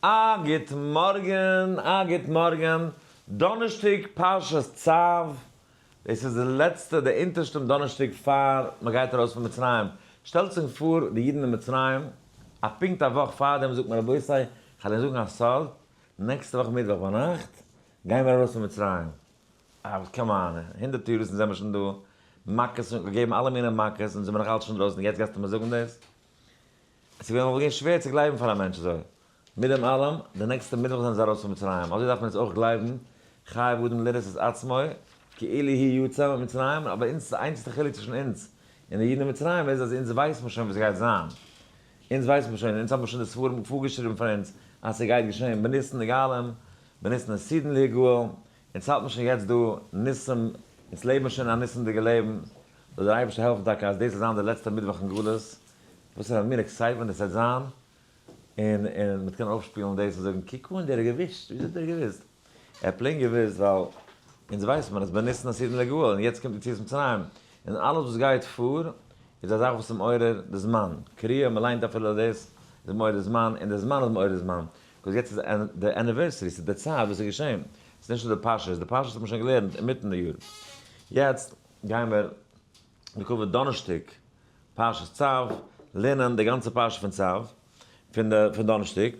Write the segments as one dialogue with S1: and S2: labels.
S1: א גוט מארגן, א גוט מארגן, דאנערשטאג פרשת צו, דאס איז די לעצטע, די אונטערשטע דאנערשטאג פאר מען גייט ארויס פון מצרים, שטעלט זיך פאר די אידן אין מצרים, א פונקט א וואך פארדעם זאגט מען רבותי, כ'על ענק זאגן א סוד, נעקסטע וואך מיטוואך ביינאכט גייען מיר ארויס פון מצרים, אה come on, הונדערט יאר אונז זעמער שוין דא, מכות און געגעבן אלע מיני מכות אונז זעמער נאך אלץ שוין דרויסן, יעצט גייסטו מיר זאגן דאס? עס איז געווען וואלט געווען שווער צו גלייבן פאר א מענטש אזוי. מיט דעם אלעם, די נעקסטע מיטוואך זענען זיי ארויס פון מצרים, אזוי דארף מען עס אויך גלייבן, חייב אדם לראות את עצמו כאילו הוא יצא ממצרים, אבער אונז, די איינציגסטע חילוק צווישן אונז און די אידן אין מצרים איז אז אונז ווייסט מען שוין וואס גייט זיין, אונז ווייסט מען שוין, אונז האבן שוין די ספרים פארגעשריבן פאר אונז אז ס'גייט געשען בניסן נגאלין, בניסן עתידין להיגאל, אונז האלט מען שוין יעצט דא ניסים, אונז לעבן שוין א ניסים'דיגע לעבן, זאל דער אייבערשטער העלפן טאקע אז דאס זאל זיין די לעצטע מיטוואך אין גלות, וואס פאר א מין excitement עס וועט זיין, און און מ'וועט קענען אויפשפילן דאס און זאגן קוק אן דער האט געוויסט, וויאזוי האט ער געוויסט? ער האט plain געוויסט ווייל אונז ווייסט מען אז בניסן עתידין ליגאל און יעצט קומט יציאת מצרים, און אלעס וואס גייט פאר איז א זאך וואס איז מעורר די זמן, קריאה מ'ליינט אפילו דאס איז מעורר די זמן, און די זמן איז מעורר די זמן, 'cause יעצט איז די anniversary, ס'איז די צייט וואס איז געשען, ס'איז נישט די פרשה, די פרשה האט מען שוין געלערנט אינמיטן די יאר. יעצט גיימער לכבוד דאנערשטאג פרשת צו, לערנען די גאנצע פרשה פון צו, פון די פון דאנערשטאג,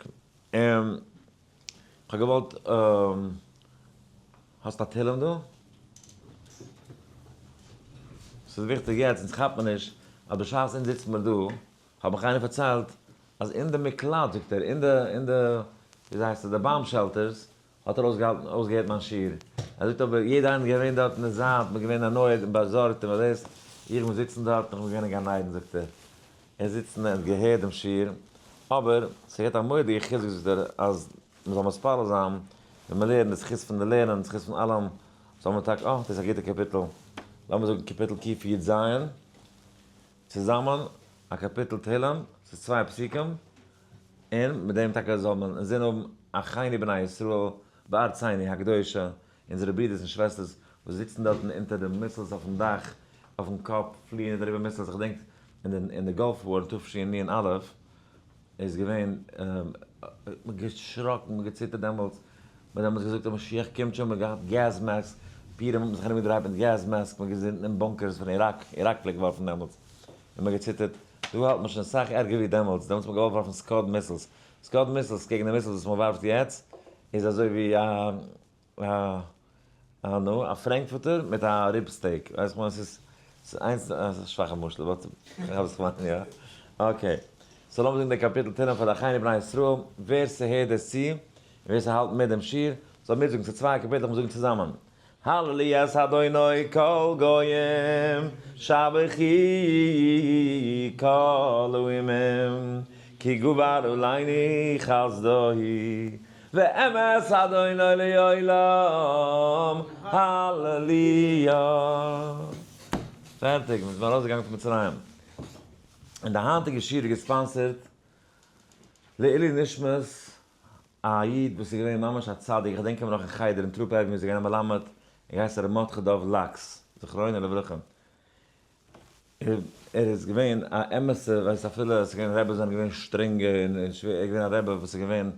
S1: און כ'האב געוואלט, האסט א תהלים דא? ס'איז וויכטיג יעצט, אונז כאפט מען נישט אז בשעת אונז זיצן מיר דא, האט מיך איינער פארציילט אז אין די מקלט, זאגט ער, אין די, אין די, וויאזוי הייסט עס, די bomb shelters, האט ער אויסגעהאלטן, אויסגעהערט מיין שיעור. ער זאגט אבער יעדער איינער איז געווען דארט אין די זייט, מ'איז געווען annoyed און באזארגט און דאס, איך בין זיצן דארט און איך בין געווען אין גן עדן זאגט ער. ער זיצט און ער האט געהערט דעם שיעור, אבער ס'געבט א מורא'דיגע חיזוק זאגט ער אז מ'זאל מתפלל זיין ווען מ'לערנט, די זכות פון די לערנען, די זכות פון אלעם, זאל מען טאקע, אה, דאס איז א גוטע קאפיטל, לאמיר זאגן קאפיטל קי"ז. צוזאמען א קאפיטל תהלים, ס'איז צוויי פסוקים, און מיט דעם טאקע זאל מען אינזין האבן אחינו בני ישראל בארצינו הקדושה, אונזערע ברידערס און שוועסטערס וואס זיצן דארטן אונטער די missiles אויפן דאך, אויפן קאפ פליען אריבער missiles, איך געדענק אין די Gulf War אין תשנ"א איז געווען, מ'האט געשראקן, מ'האט געציטערט דעמאלטס, מ'האט דעמאלטס געזאגט אז משיח קומט שוין, מ'האט געהאט gas mask, פורים האט מען זיך ארומגעדרייט מיט gas mask, מ'האט געזינדן אין bunkers פון איראק, איראק פלעגט ווארפן דעמאלטס, און מ'האט געציטערט, דא האלט מען שוין סאך ערגער ווי דעמאלטס, דעמאלטס האט מען געוואלט ווארפן Scud missiles, Scud missiles קעגן די missiles וואס מ'ווארפט יעצט, איז אזוי ווי א א א נו, א frankfurter מיט א rib steak, ווייסט כ'מיין ס'איז ס'איז איינס א שוואכע משל but כ'האב וואס כ'מיין יא. okay, so לאמיר זאגן די קאפיטל תהלים פאר די אחינו בני ישראל, ווער ס'הערט דאס צו, און ווער ס'האלט מיט דעם שיעור, זאל מיטזאגן, ס'איז צוויי קאפיטלעך מיר זאגן צוזאמען. הללו את אדוני כל גוים, שבחו כל האומים, כי גבר עלינו חסדו ואמת אדוני לעולם, הללויה. פערטיג, מ'איז ארויסגעגאנגען פון מצרים. און די היינטיגע שיעור איז גע sponsored לעילוי נשמת א איד וואס איז געווען ממש א צדיק, איך געדענק אים נאך אין חדר אין Throop Avenue איז ער געווען א מלמד, ער געהייסן ר' מרדכי דוב לאקס, זכרונו לברכה. ער איז געווען א אמת'ע, ווייסט אפילו עס איז געווען רעבעס זענען געווען שטרענגע און שווער, ער איז געווען א רעבע וואס איז געווען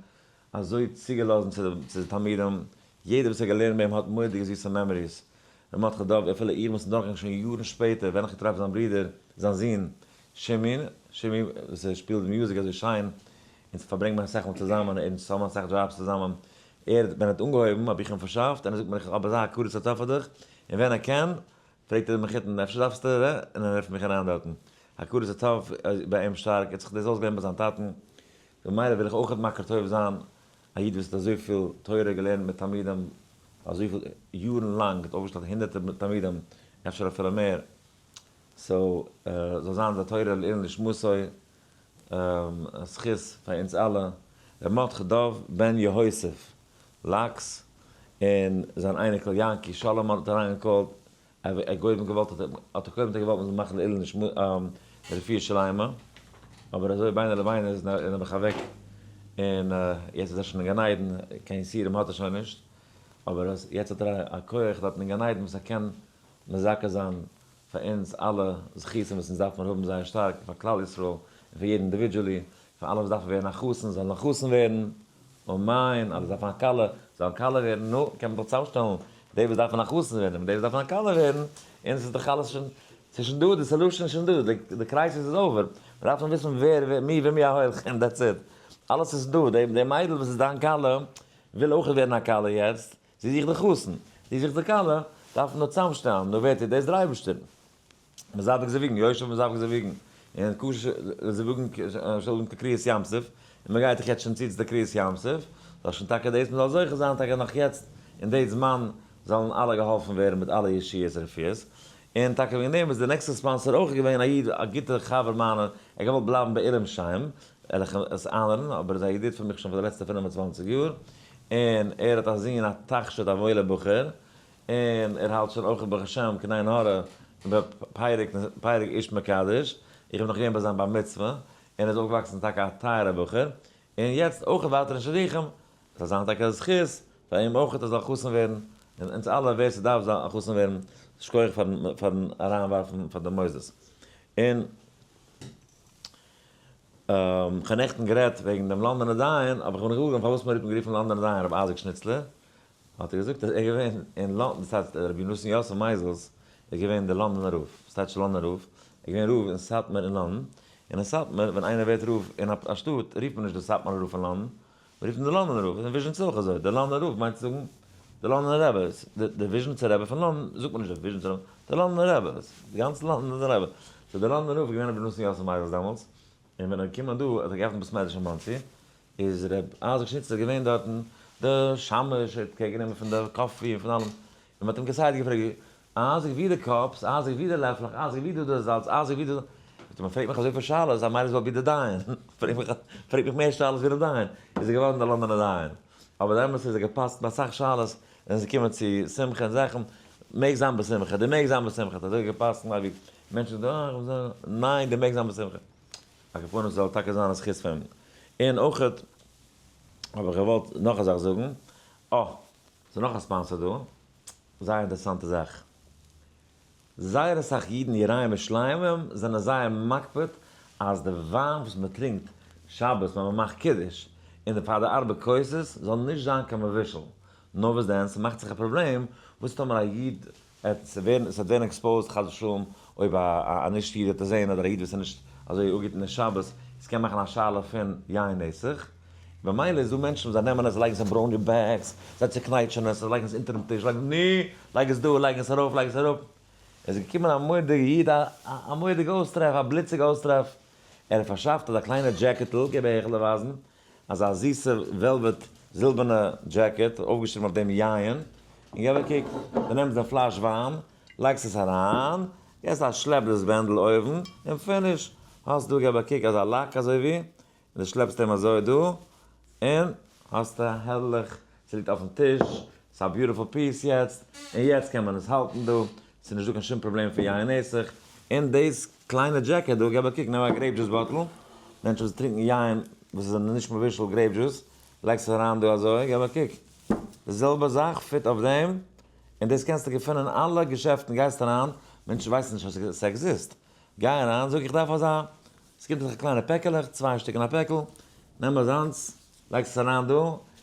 S1: אזוי צוגעלאזן צו די תלמידים, יעדער וואס האט געלערנט ביי אים האט מורא'דיגע זיסע memories. ר' מרדכי דוב, אפילו איך בין עס דורכגעגאנגען שוין יארן שפעטער ווען איך טרעף זיין ברודער, זיין זון, שימי, שימי וואס ער שפילט די music אזוי שיין, אונז פארברענגט מען אסאך מאל צוזאמען, אונז האבן אסאך jobs צוזאמען, ער ווען ער האט אנגעהויבן האב איך אים פארשאפט, און ער זאגט מיר איך האב אזא הכרת הטוב פאר דיך, און ווען ער קען, פרעגט ער די מחותן אפשר דארפסטו ר און ער רופט מיך אריין דארטן, הכרת הטוב איז ביי אים שטארק, ער האט זיך דאס אויסגעלערנט ביי זיין טאטן, במילא וויל איך אויך מכיר טוב זיין א איד וואס האט אזויפיל תורה געלערנט מיט תלמידים אזויפיל יארן לאנג, האט אויפגעשטעלט הונדערטער תלמידים, אפשר אפילו מער, so זאל זיין די תורה לעילוי נשמתו, א זכות פאר אונז אלע, ר' מרדכי דוב בן יהוסף לאקס און זיין אייניקל יענקי שלום האט אריינגע call ט, ער האט קודם געוואלט האט ער קודם געוואלט מ'זאל מאכן לעילוי נשמתו רפואה שלימה, אבער אזוי ביינער לביינער איז ער נעבעך אוועק, און יעצט איז ער שוין אין גן עדן, קיין יסורים האט ער שוין נישט, אבער יעצט האט ער א כח דארטן אין גן עדן וואס ער קען מזכה זיין פאר אונז אלע זכותים וואס אונז דארף מיר האבן זייער שטארק, פאר כלל ישראל און פאר יעדן individually, פאר אלע וואס דארפן ווערן א חתן זאלן א חתן ווערן. אמן, אלע דארפן א כלה, זאלן כלה ווערן, נו, קען מען דאך צוזאמשטעלן, די וואס דארפן א חתן ווערן, און די וואס דארפן א כלה ווערן, און עס איז דאך אלעס שוין, ס'איז שוין דא, די solution איז שוין דא, די crisis איז over, מ'דארף נאר וויסן ווער, מי ומי ההולכים, that's it, אלעס איז דא, די מיידל וואס איז דיין כלה, וויל אויך ווערן א כלה יעצט, זי זוכט די חתן, זי זוכט די כלה, דארף מען נאר צוזאמשטעלן, נו ווער טוט דאס? דער אייבערשטער. מזווג זיווגין, יושב מזווג זיווגין, און כשר זיווגין שלום כקריעת ים סוף, און מען גייט דאך יעצט שוין צו צו די קריעת ים סוף, זאל שוין טאקע דאס מען זאל זוכה זיין טאקע נאך יעצט אין די זמן זאלן אלע געהאלפן ווערן מיט אלע ישועות ורפואות, און טאקע וועגן דעם איז די נעקסטע sponsor אויך געווען א איד א גוטער חבר מיינער, ער האט געוואלט בלייבן בעילום שם, וועל איך עס אנערן, אבער איז א ידיד פון מיך שוין פאר די לעצטע 25 יאר, און ער האט א זון א תכשיט א וואוילער בחור, און ער האלט שוין אויך ברוך השם קיין עין הרע בפרק פרק איש מקדש, איך בין נאך געווען ביי זיין בר מצוה, און ער איז אויפגעוואקסן טאקע א טייערע בחור, און יעצט אויך ווייטער אין שידוכים, זאל זיין טאקע א זכות פאר אים אויך ער זאל חתן ווערן, און אונז אלע ווער ס'דארף זאל חתן ווערן, שכוח פארן פארן אריינווארפן פאר די מוסדות. און כ'האב נעכטן גערעדט וועגן דעם לאנדאנער דיין, אבער כ'בין נאך געוואר געווארן פארוואס מ'האט אים גערופן לאנדאנער דיין רבי אייזיק שניצלער, האט ער געזאגט אז ער איז געווען אין לאנדאן, דאס הייסט רבי נתן יוסף מייזעלס איז געווען דער לאנדאנער רב, וואס טייטש לאנדאנער רב? ער איז געווען רב אין סאטמאר אין לאנדאן, און אין סאטמאר ווען איינער ווערט רב אין א שטאט רופט מען נישט דער סאטמארער רב פון לאנדאן, מען רופט אים דער לאנדאנער רב, אין וויזשניץ איז אויך אזוי, דער לאנדאנער רב מיינט צו זאגן דער לאנדאנער רבי, דער וויזשניצער רבי פון לאנדאן זאגט מען נישט דער וויזשניצער רבי, דער לאנדאנער רבי, די גאנצע לאנדאן איז דער רבי, so דער לאנדאנער רב איז געווען רבי נתן יוסף מייזעלס דעמאלטס, און ווען ער איז געקומען דא האט ער געעפנט בית מדרש אין מאנסי, איז ר' אייזיק שניצלער געווען דארטן, די שמש האט care גענומען פון די coffee און פון אלעם, און מ'האט אים כסדר געפרעגט, אייזיק ווי די cups, אייזיק ווי די לעפלעך, אייזיק ווי דא די זאלץ, אייזיק ווי די, זאגט ער, מ'פרעגט מיך אזויפיל שאלות, I might as well be די דיין, פרעג מיך פרעג מיך מער שאלות ווי די דיין, איז ער געווארן די לאנדאנער דיין, אבער די אמת איז ער געפאסט ביי אסאך שאלות, ווען עס איז געקומען צו שמחה און זאכן, מעג זיין בשמחה, די מעג זיין בשמחה, האט אזוי געפאסט, מענטשן זאגן, ניין די מעג זיין בשמחה. על כל פנים ס'זאל טאקע זיין א זכות פאר אים. און אויכעט האב איך געוואלט נאך א זאך זאגן, אה, ס'איז נאך א sponsor דא, זייער אינטערעסאנטע זאך. זייער אסאך אידן יראים ושלמים זענען זייער מקפיד אז די וויין וואס מען טרינקט שבת ווען מען מאכט קידוש און די פאר די ארבע כוסות זאל נישט זיין קיין מבושל, נאר וואס דען ס'מאכט זיך א פראבלעם, וואס טאמער א איד עס וועט ווערן exposed חס ושלום אויב א נישט איד וועט עס זעהן אדער א איד וואס איז נישט אזוי אפגעהיטן אין שבת, עס קען מאכן א שאלה פון יין נסך, במילא איז דא מענטשן וואס זיי נעמען עס לייגן עס אין brownie bags, זיי צוקנייטשען עס, זיי לייגן עס אונטערן טיש, לייגן נו, לייג עס דא, לייג עס ארויף, לייג עס אראפ, עס איז געקומען א מורא'דיגע איד, א מורא'דיגע אויסטרעף, א בליציגע אויסטרעף, ער האט פארשאפט אזא קליינע דזשעקעטל, געב אהער איך וועל דיר ווייזן, אזא זיסע velvet זילבערנע דזשעקעט, אויפגעשריבן אויף דעם יין, און געב א קוק, דו נעמסט די פלאש וויין, לייגסט עס אריין, געסט א שלעפ דאס בענדל אויבן, און finish, האסט דא געב א קוק אזא lock אזוי ווי, און דו שלעפסט אים אזוי דא, און האסט א הערליך, ס'ליגט אויפן טיש, ס'איז א beautiful piece יעצט, און יעצט קען מען עס האלטן דא, ס'איז נישט דא קיין שום פראבלעם פון יין נסך, און דאס קליינע דזשעקעט דא, געב א קוק, נעם א grape juice bottle, מענטשן וואס טרינקן יין וואס זענען נישט מבושל grape juice, לייגסט עס אריין דא אזוי, געב א קוק, די זעלבע זאך fit אויף דעם, און דאס קענסטו געפינען אין אלע געשעפטן, גייסט אריין, מענטשן ווייסן נישט אז ס' exist, גיי אריין, זאג איך דארף אזא, עס קומט אזעלכע קליינע פעקעלעך, צוויי שטיק אין א פעקל, נעם אזאנס, לייגסט עס אריין דא,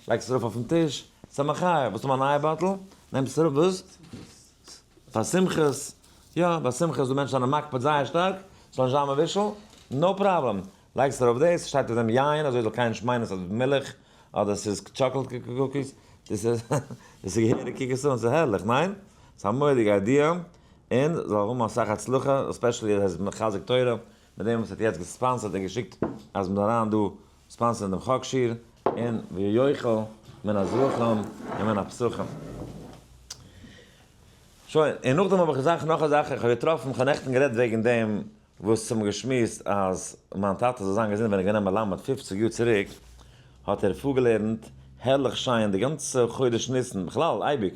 S1: לייגסט עס ארויף אויפן טיש, ס'איז א מחיה, ווילסט האבן א נייע bottle, נעמסט עס אראפ, וואס? פאר שמחות, יא, ביי שמחות דא מענטשן זענען מקפיד זייער שטארק, ס'זאל נישט זיין מבושל, no problem, לייגסט ארויף דאס, שטייט אויף דעם יין, אזוי זאל קיינער נישט מיינען ס'איז מילך, אדער ס'איז chocolate cookies, דאס איז דאס איז געהעריג, קוק עס אן, ס'איז הערליך, ניין? ס'איז א מורא'דיגע idea, און זאל האבן אסאך הצלחה, especially אז ער איז מחזק תורה, מיט דעם וואס ער האט יעצט געספאנסערט און געשיקט אז מ'זאל אריין דא ספאנסערן דעם חק שיר, און ויאכל מן הזרחים ומן הפסחים. שוין, און נאכדעם האב איך געזאכט נאך א זאך, איך האב געטראפן, איך האב נעכטן גערעדט וועגן דעם וואס האבן געשמועסט אז מיין טאטע זאל זיין געזונט ווען ער איז געווען א מלמד 50 יאר צוריק האט ער פארגעלערנט הערליך שיין די גאנצע חודש ניסן, בכלל אייביג,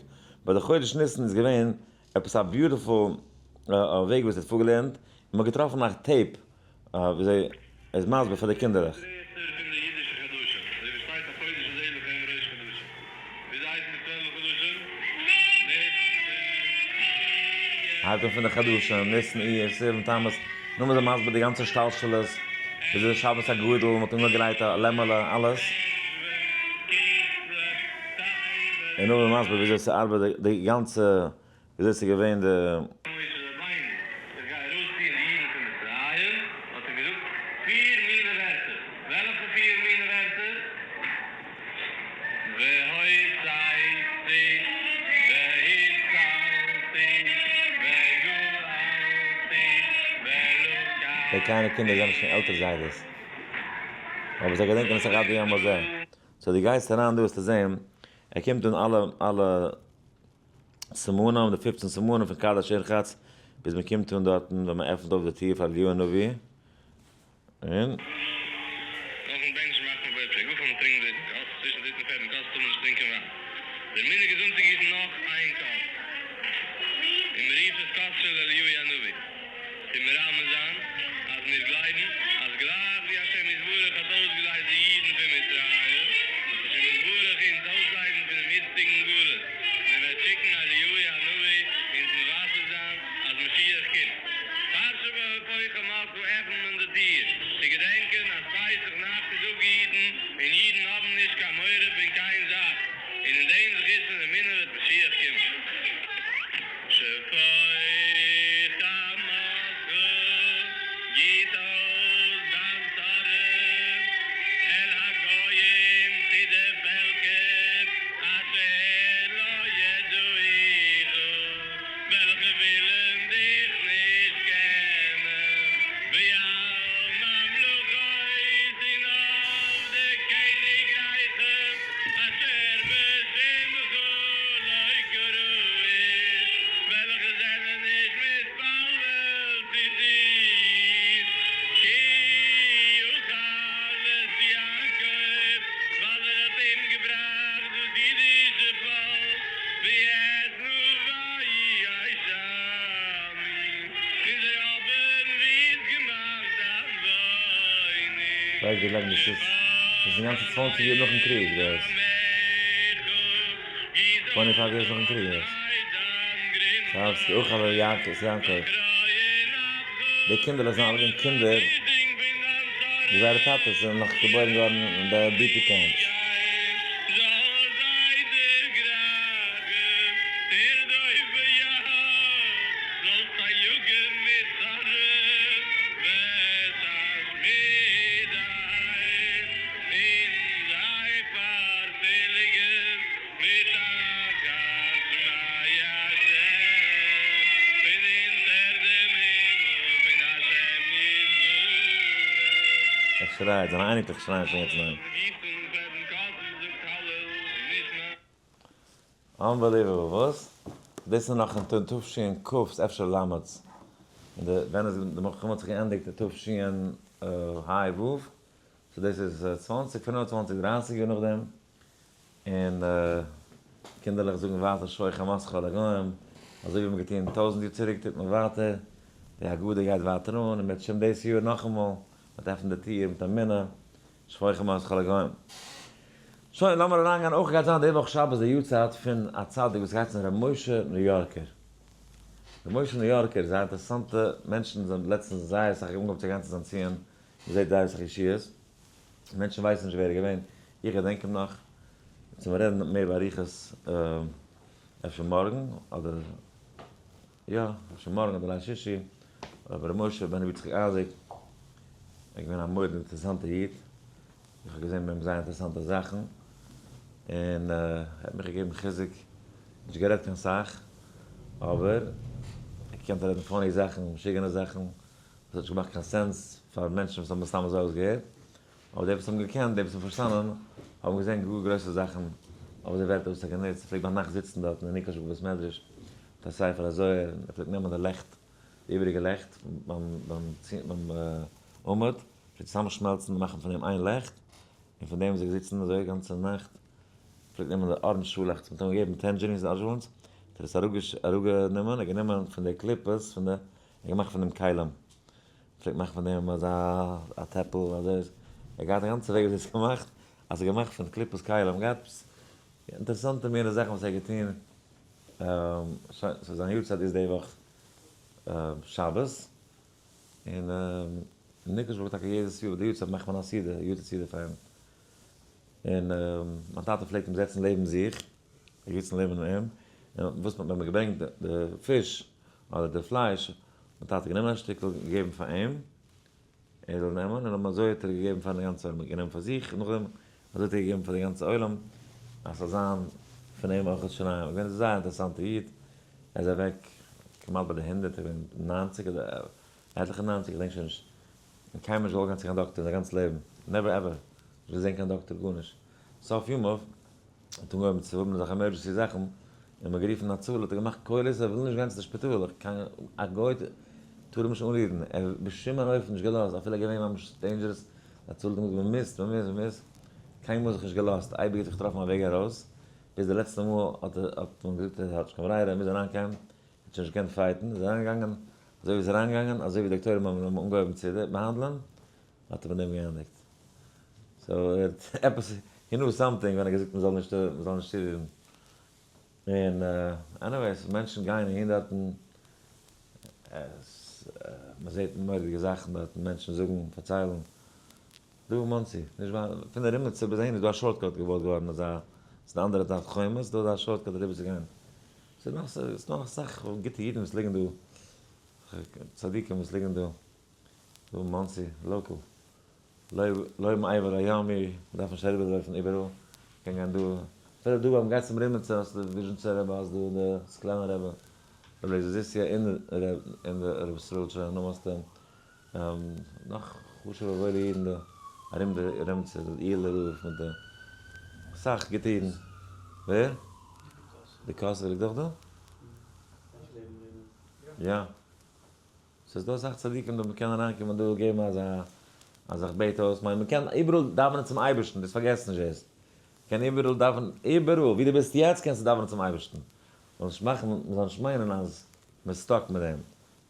S1: but די חודש ניסן איז געווען עפעס א beautiful וועג וואס ער האט פארגעלערנט, און מ'האט געטראפן א tape וויאזוי ער איז מסביר פאר די קינדערלעך.
S2: דער ערשטער פון די אידישע חדשים, אזוי ווי שטייט החודש הזה לכם ראש חדשים. וויאזוי הייסן די 12 חדשים? ניסן, אייר.
S1: הייבט אן פון די חדשים, ניסן, אייר, סיוון, תמוז, נאכדעם איז ער מסביר די גאנצע השתלשלות, וויאזוי שבת הגדול, מ'האט אנגעגרייט א לעמעלע, אלעס.
S2: חשוון, כסלו.
S1: און נאכדעם מסביר וויאזוי ס'ארבעט די גאנצע, וויאזוי ס'איז געווען די.
S2: משה רבינו, איך גיי ארויסציען די אידן פון מצרים, האט ער געזאגט פיר מיני ווערטער, וועלכע פיר מיני ווערטער? והוצאתי והצלתי וגאלתי ולקחתי.
S1: די קליינע קינדער זענען שוין עלטער זיידעס, אבער זיי געדענקען עס עד היום הזה. so דו גייסט אריין דא וועסטו זען, ער קומט אן אלע אלע סימנים, די 15 סימנים פון קדש ירחץ, ביז מען קומט אן דארטן ווען מען עפנט אויף די טיר פאר אליהו הנביא, און.
S2: נאכן בענטשן מאכט מען בורא פרי הגפן און טרינקט דריטן כוס, צווישן דריטן און פערטן כוס טאר מען נישט טרינקען וויין. דער מנהג איז אנצוגיסן נאך איין כוס, און מען רופט עס כוס של אליהו הנביא, צו מרמז זיין אז מיר גלייבן אז גלייך ווי השם יתברך האט אויסגעלייזט די אידן פון מצרים, וועט השם יתברך אונז אויסלייזן פונעם איצטיגן גלות, מען וועט שיקן אליהו הנביא אונז מבשר זיין אז משיח קומט. פאר שפוך חמתך עפנט מען די טיר, צו געדענקען אז פסח נאכט איז אפגעהיטן און אידן האבן נישט קיין מורא פון קיין זאך, און אין דעם זכות פון אמונה וועט משיח קומען. שפוך חמתך, גיס אויס דיין צארן, אל הגויים צו די פעלקער, אשר לא ידעוך, וועלכע ווילן דיך נישט קענען, ועל ממלכות און אויף די קעניגרייכן, אשר בשמך לא קראו, וועלכע זענען נישט מתפלל צו דיר, כי אכל את יעקב, ווייל ער האט אומגעבראכט דאס אידישע פאלק, ואת נוה ישמעו, און זיי האבן וויסט געמאכט דיין וואוינונג.
S1: ווייסט ווי לאנג דאס איז? דאס איז גאנצע 20 יאר נאכן קריג דאס. 25 years נאכן קריג דאס. ס'הייסט אויך אבער יעקב, יעקב. די קינדערלעך זענען אלע געווען קינדער ווי זייערע טאטעס זענען נאך געבוירן געווארן אין די DP camps. ער שרייט, זיינע אייניקלעך שרייען שוין יעצט ניין. Unbelievable, וואס? דאס איז נאך אין תש"כ, אפשר למד'ס. אין די, ווען איז די מלחמה האט זיך געענדיגט אין תש"ה-ו', so דאס איז 20, 25, 30 יאר נאכדעם. און קינדערלעך זאגן ווייטער שפוך חמתך על הגוים, אזוי ווי מ'האט געטון 1000 יאר צוריק טוט מען ווייטער, די הגדה גייט ווייטער אן, און מ'וועט שוין דאס יאר נאכאמאל, מ'וועט עפענען די טיר מיט אמונה, שפוך חמתך על הגוים. שוין, לאמיר אריינגיין, אויך גייט זיין די וואך שבת די יארצייט פון א צדיק וואס הייסט ר' משה ניו יארקער. ר' משה ניו יארקער איז א אינטערעסאנטע מענטשן, זענען לעצטנס זייער אסאך אנגעהויבן צו גיין צו זיין ציון, מ'זעט זייער אסאך ישועות, מענטשן ווייסן נישט ווער ער איז געווען, איך געדענק אים נאך, צו מיר רעדן מער באריכות אפשר מארגן, אדער יא, אפשר מארגן אדער ליל שישי, אבער ר' משה בן רבי יצחק אייזיק איז געווען א מורא'דיג אינטערעסאנטער איד, איך האב געזען ביי אים זייער אינטערעסאנטע זאכן, און ער האט מיך געגעבן חיזוק, נישט גערעדט קיין סאך, אבער ער קען רעדן funny זאכן, משוגענע זאכן, וואס האט נישט געמאכט קיין sense פאר מענטשן וואס האבן עס סתם אזוי אויסגעהערט, אבער די וואס האבן געקענט, די וואס האבן פארשטאנען, האבן געזען גאר גרויסע זאכן אויף די ווערטער וואס ער האט גענוצט. ער פלעגט ביינאכט זיצן דארט אין די ניקאלשבורג בית מדרש מיט א ספר הזוהר, און ער פלעגט נעמען די לעכט, די איבעריגע לעכט ביים עמוד, פלעגט צוזאמשמעלצן און מאכן פון דעם איין לעכט, און פון דעם איז ער געזיצן אזוי די גאנצע נאכט. פלעגט נעמען די orange שאלעכץ, מ'האט אים געגעבן tangerines און orange, האט ער עס אראפגענומען, ער האט גענומען פון די קליפות, פון די, ער האט געמאכט פון דעם כלים. פלעגט מאכן פון דעם אזא א טעפל אזוי, ער האט געהאט א גאנצע וועג וויאזוי עס געמאכט, אז ער געמאכט פון קליפות כלים, געהאט אינטערעסאנטע מינע זאכן וואס ער האט געטון, שוין, so זיין יארצייט איז די וואך שבת, און אין ניקלשבורג טאקע יעדעס יאר די יארצייט מאכט מען א סעודה, יארצייט סעודה פאר אים, און מיין טאטע פלעגט אים זעצן לעבן זיך. געזיצן לעבן אים, און וואס מ'האט מיר געברענגט די פיש אדער די פלייש, האט טאטע גענומען א שטיקל און געגעבן פאר אים, ער זאל נעמען, און אזוי האט ער געגעבן פאר די גאנצע עולם, גענומען פאר זיך, און נאכדעם אזוי האט ער געגעבן פאר די גאנצע עולם, אז ס'זאל זיין פון אים אויך שיריים. געווען זייער אינטערעסאנטע איד, ער איז אוועק כמעט ביי די 100, ער איז געווען 90 אדער עטליכע 90, איך געדענק שוין נישט. און קיינמאל נישט געוואלט גיין צו קיין דאקטער אין זיין גאנץ לעבן, never ever, נישט געזען קיין דאקטער, גארנישט. סוף ימיו האט אנגעהויבן צו האבן אזעלכע emergency זאכן, און מ'האט גערופן הצלה, האט ער געמאכט קולות, ער וויל נישט גיין צו די שפיטאל, קיין א גוי טאר אים נישט אנרירן, ער האט בשום אין אופן נישט געלאזט, אפילו ער איז געווען ממש dangerous, הצלה האט אים געזאגט מ'מוז, מ'מוז, מ'מוז, קיינמאל זיך נישט געלאזט, אייביג האט זיך געטראפן א וועג ארויס, ביז די לעצטע מאל האט האט מען געזאגט ער האט נישט קיין ברירה, ער מוז אריינגיין, ער האט שוין נישט געקענט fight ן, איז אריינגעגאנגען, אזוי ווי איז אריינגעגאנגען, אזוי ווי דאקטוירים האבן אים אנגעהויבן צו באהאנדלען, האט ער מיט דעם געענדיגט. so ער האט עפעס, he knew something ווען ער האט געזאגט מ'זאל נישט, מ'זאל נישט צורירן. און anyways, מענטשן גייען אהין דארטן, עס, מ'זעט מורא'דיגע זאכן דארטן, מענטשן זאגן, פארציילן. דא אין מאנסי, נישט ווייט, פון די רימניצער ביז אהין איז דא א shortcut געבויט געווארן, אזא, ס'איז די אנדערע זייט חומות, דא איז א shortcut אריבער צו גיין. ס'איז נאך, ס'איז נאך אסאך גוטע אידן וואס ליגן דא, צדיקים וואס ליגן דא, דא אין מאנסי, local. לא מעבר לים, מ'דארף נישט אריבערלויפן איבעראל, מ'קען גיין דא, אפילו דא ביים גיין צום רימניצער האסטו די וויזשניצער רבי, האסט דא די סקולענער רבי, רבי לייזער זיסיא און די רבי ישראל'טשע, נאכדעם האסטו נאך חשוב'ע וואוילע אידן דא ארום די רימניצער, די איהעלער רב מיט די אסאך גוטע אידן. ווער? די קאסובער ליגט אויך דא? יא. ס'איז דא אסאך צדיקים דא, מ'קען אריינקומען דא געבן אזא אז איך בעט אויס, מיין מ'קען איבעראל דאווענען צום אייבערשטן, דאס פארגעס נישט דאס. מ'קען איבעראל דאווענען, איבעראל ווי דו ביסט יעצט קענסטו דאווענען צום אייבערשטן. מ'זאל נישט מאכן, מ'זאל נישט מיינען אז מ'איז stuck מיט דעם.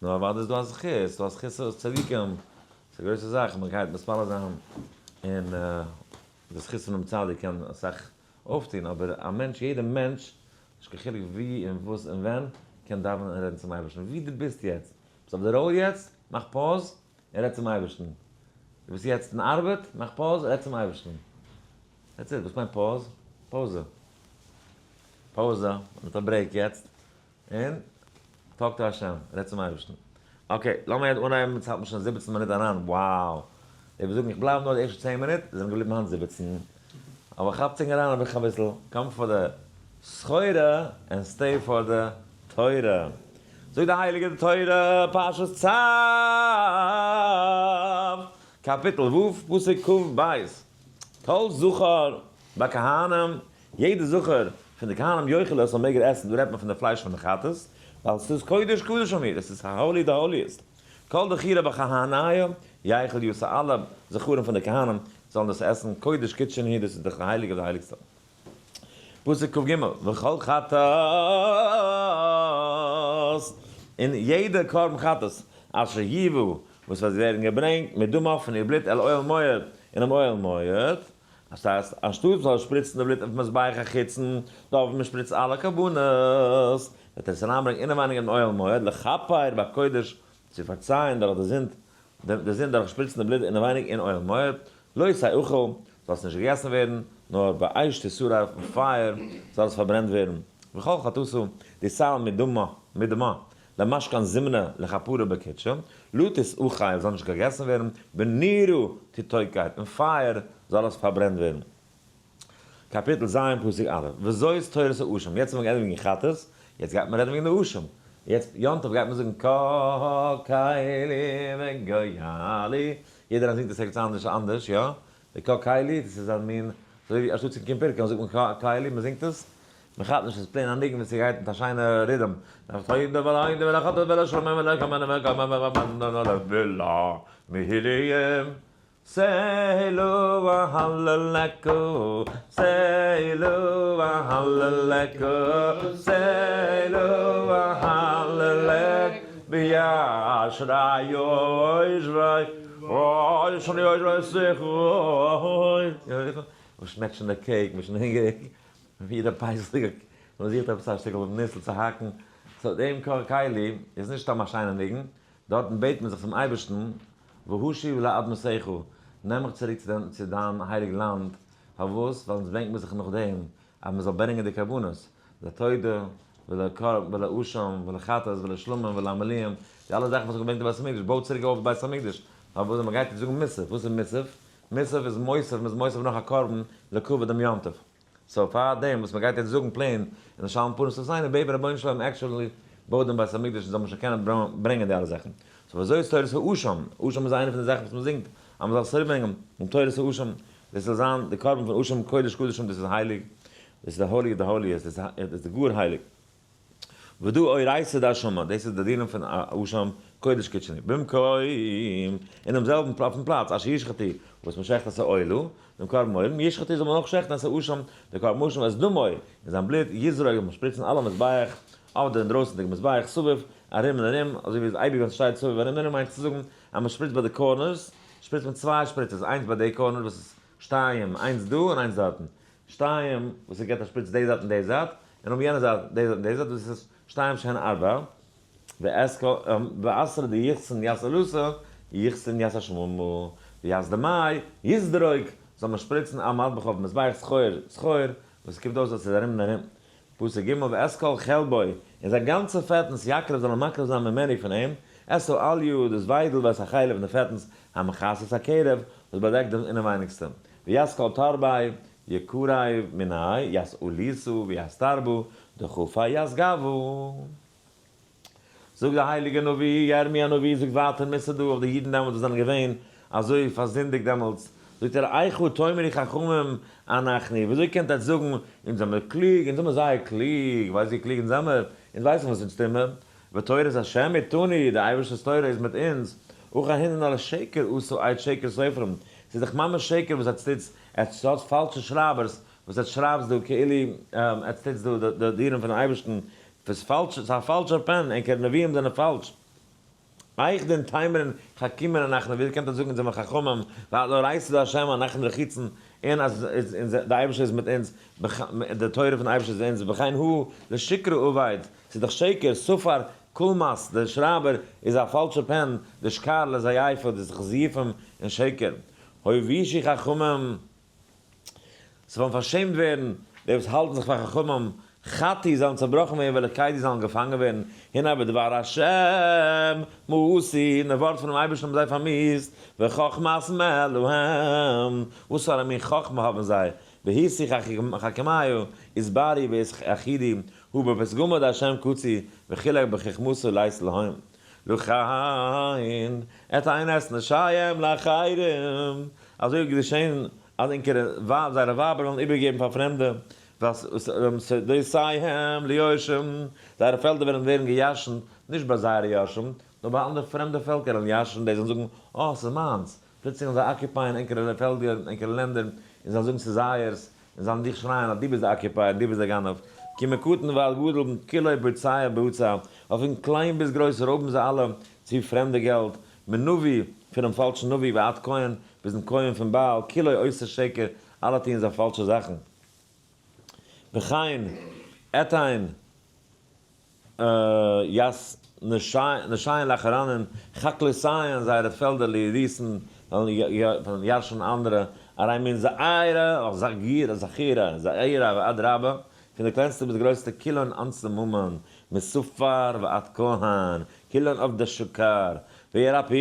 S1: נאר אוודאי איז דא א זכות, ס'איז דא א זכות אויף צדיקים, ס'איז א גרויסע זאך, מען גייט מתפלל זיין, און די זכות פונעם צדיק קען אסאך אויפטון, אבער א מענטש, יעדער מענטש, נישט קיין חילוק ווי און וואס און ווען, קען דאווענען און רעדן צום אייבערשטן, ווי דו ביסט יעצט, ביסט אויף די road יעצט, מאך pause און רעד צום אייבערשטן, דו ביסט יעצט אין ארבעט, מאך pause, רעד צום אייבערשטן, that's it, וואס מיינט pause? פאוזע. פאוזע, מען האט א break יעצט, און talk to השם, רעד צום אייבערשטן. okay, לאמיר יעצט אנהייבן, יעצט האלט מען שוין 17 מינוט אריין, wow! איך וועל זאגן איך בלייב נאר די ערשטע 10 מינוט, זענען געבליבן היינט 17. אבער כאפט זיך אריין אביסל אביסל, come פאר די סחורה און stay פאר די תורה. זאגט די הייליגע תורה, פרשת צו, קאפיטל ו', פסוק כ"ב, כל זכר בכהנים, יעדע זכר פון די כהנים יאכל עס זאל מעג ער עסן, דא רעדט מען פון די פלייש פון די חטאת, ווייל עס איז קודש קדשים הוא, עס איז holy the holiest. כל דכירא בכהניא יאכל יעשה, אלע זכרים פון די כהנים זאלן דאס עסן, קודש קדשים הוא, דאס איז די הייליגע די הייליגסטע. פסוק כ"ג, וכל חטאת, און יעדע קרבן חטאת, אשר יובא, וואס וועט ווערן געברענגט, מדמה פון איר בלוט אל אוהל מועד, אינעם אוהל מועד, דאס הייסט, אנשטאט מ'זאל שפריצן די בלוט אויפן מזבח החיצון, דארט וואו מ'שפריצט אלע קרבנות, וועט ער עס אריינברענגען אינעווייניג אין אוהל מועד, לכפר בקודש, צו פארצייען דורך די זינד, די זינד דורך שפריצן די בלוט אינעווייניג אין אוהל מועד, לא תאכל, זאל עס נישט געגעסן ווערן, נאר באש תשרף, אין פייער זאל עס פארברענט ווערן, וכל חטאתו, תעלה מדמה, מדמה, למשכן זמנה לכפרה בקדשו, לא תאכל, זאל נישט געגעסן ווערן, בנרו תתוקד, אין פייער זאל עס פארברענט ווערן. קאפיטל ז' פסוק א', וזאת תורת האשם, יעצט האט מען געענדיגט וועגן חטאת, יעצט גייט מען רעדן וועגן די אשם, יעצט יום טוב גייט מען זאגן קה קלי וגואלי, יעדער איינער זינגט עס ערגעץ אנדערש אנדערש, יא? די קה קלי, דאס איז א מין, אזוי ווי אנשטאט צו קום פרקה זאגט מען קה קלי, מען זינגט עס, מען כאפט נישט, עס איז plain א ניגון וואס ס'גייט מיט א שיינע rhythm. מען שמעקט שוין די cake, מען איז שוין הונגעריג, ווי יעדער פסח'דיגע, מען זוכט עפעס א שטיקל ניסל צו האקן, so דעם קה קלי איז נישט סתם א שיינע ניגון, דארטן בעט מען זיך צום אייבערשטן, והשיב לאדמתך, נעם מיך צוריק צו דיין הייליג לאנד, פארוואס? ווייל אונז בענקט מען זיך נאך דעם, אז מען זאל ברענגען די קרבנות. לתודה, ולאשם, ולחטאת, ולשלמים, ולמילואים, די אלע זאכן וואס האט געברענגט די בית המקדש, בויט צוריק אויף בית המקדש. פארוואס ווען מ'גייט יעצט זאגן מוסף, וואס איז מוסף? מוסף איז מוסיף, מ'איז מוסיף נאך א קרבן לכבוד דעם יום טוב. so פאר דעם וואס מ'גייט יעצט זאגן plain, און שלום פנים שפתינו, בעט רבונו של עולם actually בויט דעם בית המקדש און זאל מען שוין קענען ברענגען די אלע זאכן. so ווי אזוי איז תורת האשם? אשם איז איינע פון די זאכן וואס מ'זינגט אז מ'זאל עס צוריקברענגען, און תורת האשם, דאס זאל זיין די קרבן פון אשם קודש קדשים, דאס איז הייליג, דאס איז די holy of the holiest, דאס איז גאר הייליג. ודא אורייתא דאשמא, דאס איז די דינים פון אשם קודש קדשני, במקום, אינעם זעלבן אויפן פלאץ, אשר ישחטו, וואס מען שעכט את העולה, דעם קרבן עולה, ישחטו זאל מען אויך שעכטן את האשם, דער קרבן אשם ואת דמו, און זיין בלוט, יזרוק, זאל מען שפריצן על המזבח, אויף דעם דרויסנדיגן מזבח, סביב, ארום און ארום, אזוי ווי אייביג ווען ס'שטייט סביב ארום און ארום מיינט צו זאגן אז מען שפריצט ביי די corners, שפריצט מען צוויי שפריצערס, איינס ביי די corner וואס איז שתיים, איינס דא און איינס דארטן, שתיים וואס עס געבט א שפריץ די זייט און די זייט, און אויף יענע זייט די זייט און די זייט, דאס איז שתיים שהן ארבע, ואתרא דיחסן ית עולתא, יחסן ית אשמא, וית דמיה, יזרוק, זאל מען שפריצן על מזבח אויפן מזבח סחור סחור, וואס עס קומט אויס אז עס איז ארום און ארום. פסוק ג' ואת כל חלבו, און זיין גאנצע פעטנס יקריב זאל ער מקריב זיין ממנו פון אים, את העליה, דאס וויידל ואת החלב און די פעטנס, המכסה את הקרב, וואס באדעקט דעם אינעווייניגסטע, וית כל תרביה, יקריב מיניה, ית עולתא, וית תרבא, דכפיה ית גוא. זאגט דער הייליגער נביא, ירמי' הנביא זאגט ווייטער מוסר דא אויף די אידן דעמאלטס וואס זענען געווען אזוי פארזינדיגט דעמאלטס, זאגט ער, איכה תאמרו חכמים אנחנו, וויאזוי קענט עטץ זאגן, אונז זעמיר קלוג, אונז זעמיר זייער קלוג, ווייסט ווי קלוג אונז זעמיר, אונז ווייסן וואס אונז טוהן מיר, ותורת השם איתנו, די אייבערשטער'ס תורה איז מיט אונז, אכן הנן על שקר עשו עד שקר סופרים, ס'איז דאך ממש שקר וואס עטץ טוטס, עטץ האטס פאלשע שרייבערס וואס עטץ שרייבטס דא כאילו עטץ טוטס דא די דינים פונעם אייבערשטן, ס'איז פאלש, ס'איז א פאלשער pen, ענקערע נביאים זענען פאלש. איך דען תאמרון חכימין אנחנו, ווי קענט איר זאגן אונז זעמער חכמים, ועד אורייתא דהשם אנחנו רחיצין, און אז די אייבערשטער איז מיט אונז, די תורה פון אייבערשטער איז אונז, וכן הוא לשקרא עביד, ס'איז דאך שקר, ספר קולמס, דער שרייבער איז א פאלשער pen, דשקר לזייפא, דאס איז זיופים און שקר. הוישי חכמים. זיי וועלן פארשעמט ווערן, די וואס האלטן זיך פאר חכמים, חטי זאלן צעבראכן ווערן, ולכדו זאלן געפאנגען ווערן, הנה בדבר השם מאסו, און די ווארט פונעם אייבערשטן האבן זיי פארמיאוסט, וחכמת מה להם, וואס פאר א מין חכמה האבן זיי, והשיך חכמיו, הסברי והכחידו, הא בפתגמא דהשם קצו, וחילק בחכמתו לית להם. לכן, אתן את נשיהם לאחרים, אזוי איז געשען אז ענקערע ווייב, זייערע ווייבער וועלן איבערגעבן פאר פרעמדע, ושדותיהם ליורשים, זייערע פעלדער וועלן ווערן געירשנט, נישט ביי זייערע יורשים, נאר ביי אנדערע פרעמדע פעלקער וועלן ירשן, די זאלן זאגן, אה, ס'איז מיינס, פלוצלינג וועלן זיי occupy ען ענקערע פעלדער, ענקערע לענדער, און זיי זאלן זאגן ס'איז זייערס, און זיי זאלן דיך שרייען אז דו ביסט די occupier און דו ביסט דער גנב, כי מקטן ועד גדול כולו בוצע בצע, ווייל פון קליין ביז גרויס רויבן זיי אלע צו פרעמדע געלט, מנביא, פונעם פאלשן נביא ועד כהן, ביזן כהן פון בעל, כולו עושה שקר, אלע טוען זיי פאלשע זאכן. וכן, אתן ית נשיהן לאחרנין, חקלותיהן, זייערע פעלדער ליריסן, וועלן ירש'ן אנדערע, הרי מן זעירא, זכירא, זעירא ועד רבה, פון די קלענסטע ביז די גרויסטע, כולן אנסי ממון, מספר ועד כהן, כולן עובדי שקר, וירפאו,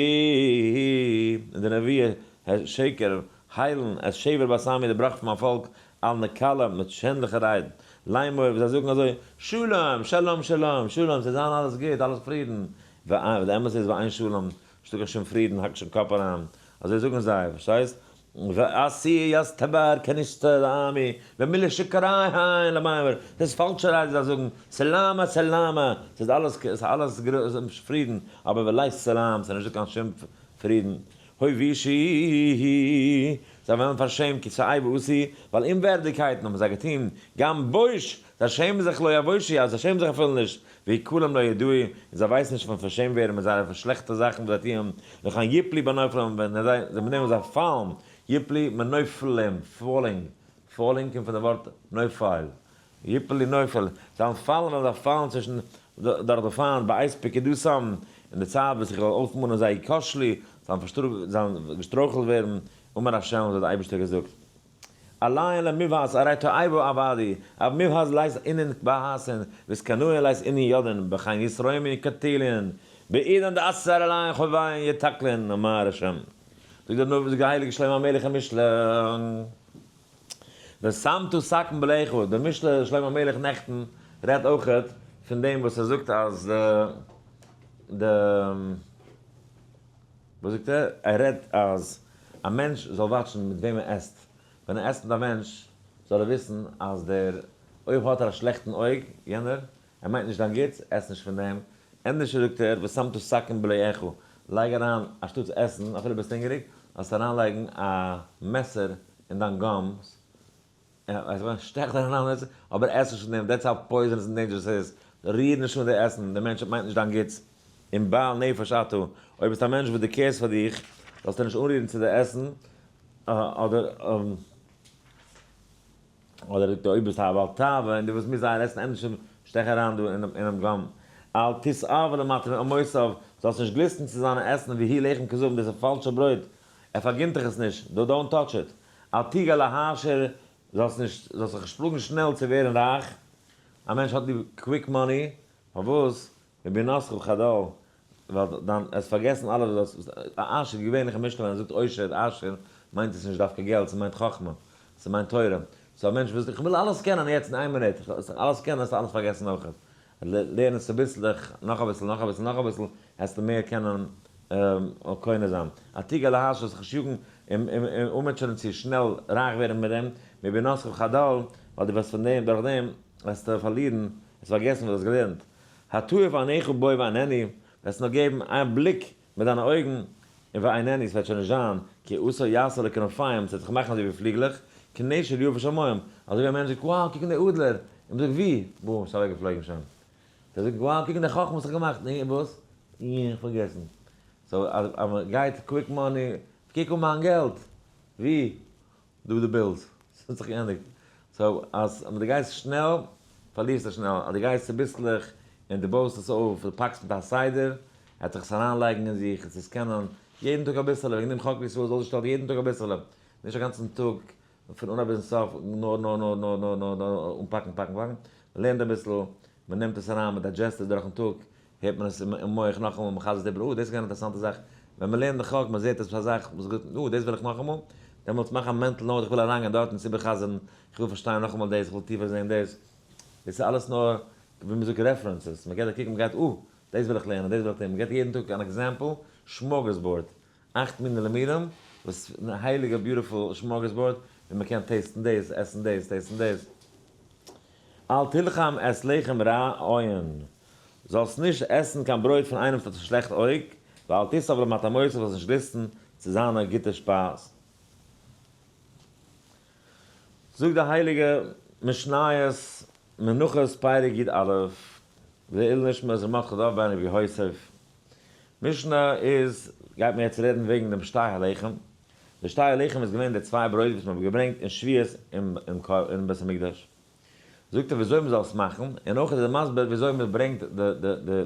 S1: און די נביאי שקר היילן, את שבר בית עמי, די בראך פון מיין פאלק, על נקלה, מיט שענדליכע רייד, לאמור, ווי זיי זאגן אזוי, שלום, שלום, שלום, שלום, ס'וועט זיין אלעס גוט, אלעס פרידן, ווען די אמת איז ואין שלום, נישטא קיין שום פרידן, האק נישט אין קאפ אריין, אזוי זאגן זיי, פארשטייסט? ועשי ית תבר כנישתא לעמי, במילא שקריהן למימר, ס'איז פאלשע רייד זיי זאגן, סלאמא סלאמא, ס'איז אלעס אלעס פרידן, אבער ולית סלאם, ס'איז נישטא קיין שום פרידן. הוישי, זיי וועלן פארשעמט כי תועבה עשו, ווייל אומווערדיגקייטן האבן זיי געטון, גם בוש, זיי שעמען זיך לא יבושו, אז זיי שעמען זיך אפילו נישט, והכלם לא ידעו, און זיי ווייסן נישט פון פארשעמט ווערן מיט זייערע שלעכטע זאכן וואס זיי טוען, לכן יפלו בנופלים, ווען זיי מיט דעם וואס זיי פאלן, יפלו מנופלים, falling, falling קומט פון די ווארט נופל, יפלו נופל, זיי וועלן פאלן וועלן זיי פאלן צווישן דורך די פיינט, בעת פקודתם, אין די צייט וואס איך וועל אויפמאנען זיי יכשלו, זיי וועלן געשטרויכלט ווערן, אמר ה', אזוי האט דער אייבערשטער געזאגט. אליין למבהס ארי תועיבו עבדי, אב מבהס לייס אינן בהסן, וסקנוה לייס אינן יודן, בכן ישרוימי קטילין, בעידן דאסר אליין חוביין יתקלין, אמר השם. זאגט דער נביא, זאגט דער הייליגער שלמה המלך אין משלי, ושמת שקן בלעך, דער משלי שלמה המלך נעכטן רעדט אויכעט פון דעם וואס ער זאגט אז די וואס זאגט ער? ער רעדט אז א מענטש זאל וואטשן מיט וועם ער עסט, ווען ער עסט מיט א מענטש זאל ער וויסן אז דער אויב האט ער א שלעכטן אויג, יענער, ער מיינט נישט דיין גוטס, עס נישט פון דעם, ענדערש זאגט ער ושמת סכין בלועך, לייג אריין אנשטאטס עסן, אפילו ביסט הונגעריג, זאלסטו אריינלייגן א מעסער אין דיין gums, שטעך דיין אריין מעסער, אבער עס נישט פון דעם, that's how poisonous and dangerous ס'איז, ריר נישט אן די עסן, דער מענטש מיינט נישט דיין גוטס, און בעל נפש אתה, אויב ביסט א מענטש וואס דו care סט פאר דיך, זאלסטו נישט אנרירן צו די עסן, אדער אדער זאגט ער אויב ביסטו א בעל תאווה און דו ווילסט מיר זייער עסן ענדערש שטעך אריין דא אינעם gum אל תתאוה למטעמותיו, זאלסט נישט גליסטן צו זיינע עסן והוא לחם כזבים דאס איז פאלשע ברויט, ער פארגינט דיך עס נישט, דו don't touch it, אל תגע להעשיר, זאלסט נישט זאלסט זיך נישט פלאגן שנעל צו ווערן רייך, א מענטש האט ליב quick money, פארוואס? מבינתך חדל, ווייל דיין עס פארגעסן אלע וואס דאס א עשיר געווענליכע משנה ווען ער זאגט עושר עשיר מיינט עס נישט דווקא געלט ס'מיינט חכמה ס'מיינט תורה so א מענטש וואס איך וויל אלעס קענען יעצט אין איין מינוט איך וויל אלעס קענען וועסטו אלעס פארגעסן אויכעט לערן עס צוביסלעך נאך אביסל נאך אביסל נאך אביסל העסטו מער קענען קונה זיין אל תגע להעשיר זיך נישט יאגן און אנמוטשענען צו שנעל רייך ווערן מיט דעם מבינתך חדל ווייל דו וועסט פון דעם דורך דעם וועסטו פארלירן וועסט פארגעסן וואס דו האסט געלערנט. התעיף עיניך בו ואיננו, וועסט נאר געבן איין בליק מיט דיינע אויגן, און ואיננו, ס'וועט שוין נישט זיין, כי עשה יעשה לכנפיים, ס'וועט זיך מאכן אזוי ווי פליגלעך, כנשר יעוף בשמים, אזוי ווי א מענטש זאגט, wow, קוק אין די אדלער, און מ'זאגט, ווי? בום, ס'איז אוועקגעפלויגן שוין. דער זאגט, wow, קוק אין די חכמה וואס איך האב געמאכט, נו, וואס? איך פארגעסן. so אז מ'גייט quick money, קוק אן מיין געלט, ווי? דא די bills, ס'האט זיך געענדיגט. so אז דו גייסט שנעל, פארלירסטו שנעל, אז דו גייסט צוביסלעך און דו בויסט עס אויף, דו פאקסט מיט א סדר, ער וועט זיך עס אריינלייגן אין זיך, עס איז קענען יעדן טאג אביסעלע, וועגן דעם חק לישראל איז אויסגעשטעלט יעדן טאג אביסעלע, נישט א גאנצן טאג פון אנהייב ביזן סוף נאר נאר נאר נאר נאר נאר נאר אנפאקן פאקן פאקן, מען לערנט אביסל, מען נעמט עס אריין, מען digest עס דורכן טאג, הערט מען עס אין מח נאכאמאל, מען חזר'ט איבער, אה דאס איז געווען א אינטערעסאנטע זאך, ווען מען לערנט די חק, מען זעט עפעס א זאך, וואס גוט, אה דאס וויל איך נאכאמאל, דעמאלטס מאך א mental note, איך וויל אריינגיין דארט און עס איבער'חזר'ן, איך וויל פארשטיין נאכאמאל דאס, איך וויל טיפער זען דאס, דאס איז אלעס נאר ווי מען זאגט references, מען גייט א קוק, מען גייט אה דאס וויל איך לערנען, דאס וויל איך טון, מען געבט יעדן טאג אן example, smorgasbord, אכט מיני לימודים, וואס הייליגע beautiful smorgasbord, ווי מען קען taste ן דאס, עסן דאס, taste ן דאס. אל תלחם את לחם רע עין, זאלסט נישט עסן קיין ברויט פון איינעם וואס האט א שלעכט אויג, ואל תתאוה למטעמותיו זאלסט נישט גליסטן צו זיינע גוטע שפייז. זאגט די הייליגע משניות, מנחות פרק י א, לעילוי נשמת ר' מרדכי דוב בן רבי יוסף, משנה איז, גייט מען יעצט רעדן וועגן דעם שתי הלחם, די שתי הלחם איז געווען די צוויי ברויט וואס מען האט געברענגט אין שבועות אין בית המקדש. זאגט ער וויאזוי מען זאל עס מאכן, און אויך איז ער מסביר וויאזוי מען ברענגט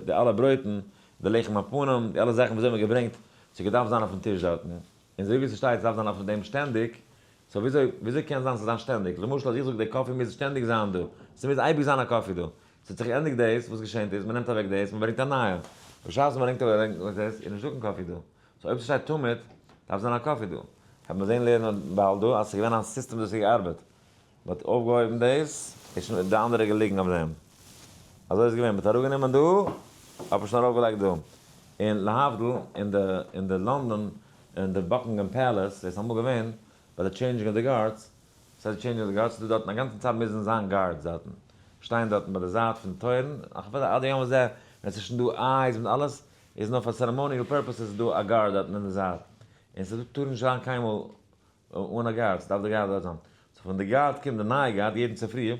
S1: די אלע ברויטן, די לחם הפנים, די אלע זאכן וויאזוי מען געברענגט, ס'האט געדארפט זיין אויפן טיש דארטן, און אזוי ווי ס'שטייט ס'דארף זיין אויף דעם שטענדיג, so וויאזוי וויאזוי קען זיין ס'זאל זיין שטענדיג? למשל אז איך זאג די coffee מוז שטענדיג זיין דא, ס'מוז אייביג זיין א coffee דא, ס'האט זיך געענדיגט דאס, וואס געשענט איז מ'נעמט אוועק דאס, מ'ברענגט א נייע, בשעת מ'ברענגט אוועק דאס איז נישטא קיין coffee דא, so אויב ס'שטייט תמיד דארף זיין א coffee דא, העט מען זען לערנען באלד דא אז ס'איז געווען א סיסטעם דאס האט געארבעט, מ'האט אויפגעהויבן דאס, איז שוין די אנדערע געליגן אויף דעם. אזוי איז געווען, מ'האט אראפגענומען דא, האט מען שוין ארויפגעלייגט דא. און להבדיל, אין די אין די לאנדאן, אין די Buckingham Palace, איז אמאל געווען, ביי די changing of the guards, וואס הייסט changing of the guards? ס'איז דא דארטן א גאנצן צייט מוזן זיין guards דארטן, שטיין דארטן ביי די זייט פון די טויערן, אפילו עד היום הזה, ווען ס'איז שוין דא אייז מיט אלעס, איז נאר פאר ceremonial purposes איז דא א guard דארטן אין די זייט. און ס'טאר נישט זיין קיינמאל אן א guard, ס'דארף די guard דארט זיין. so פון די guard קומט די נייע guard, יעדן צופרי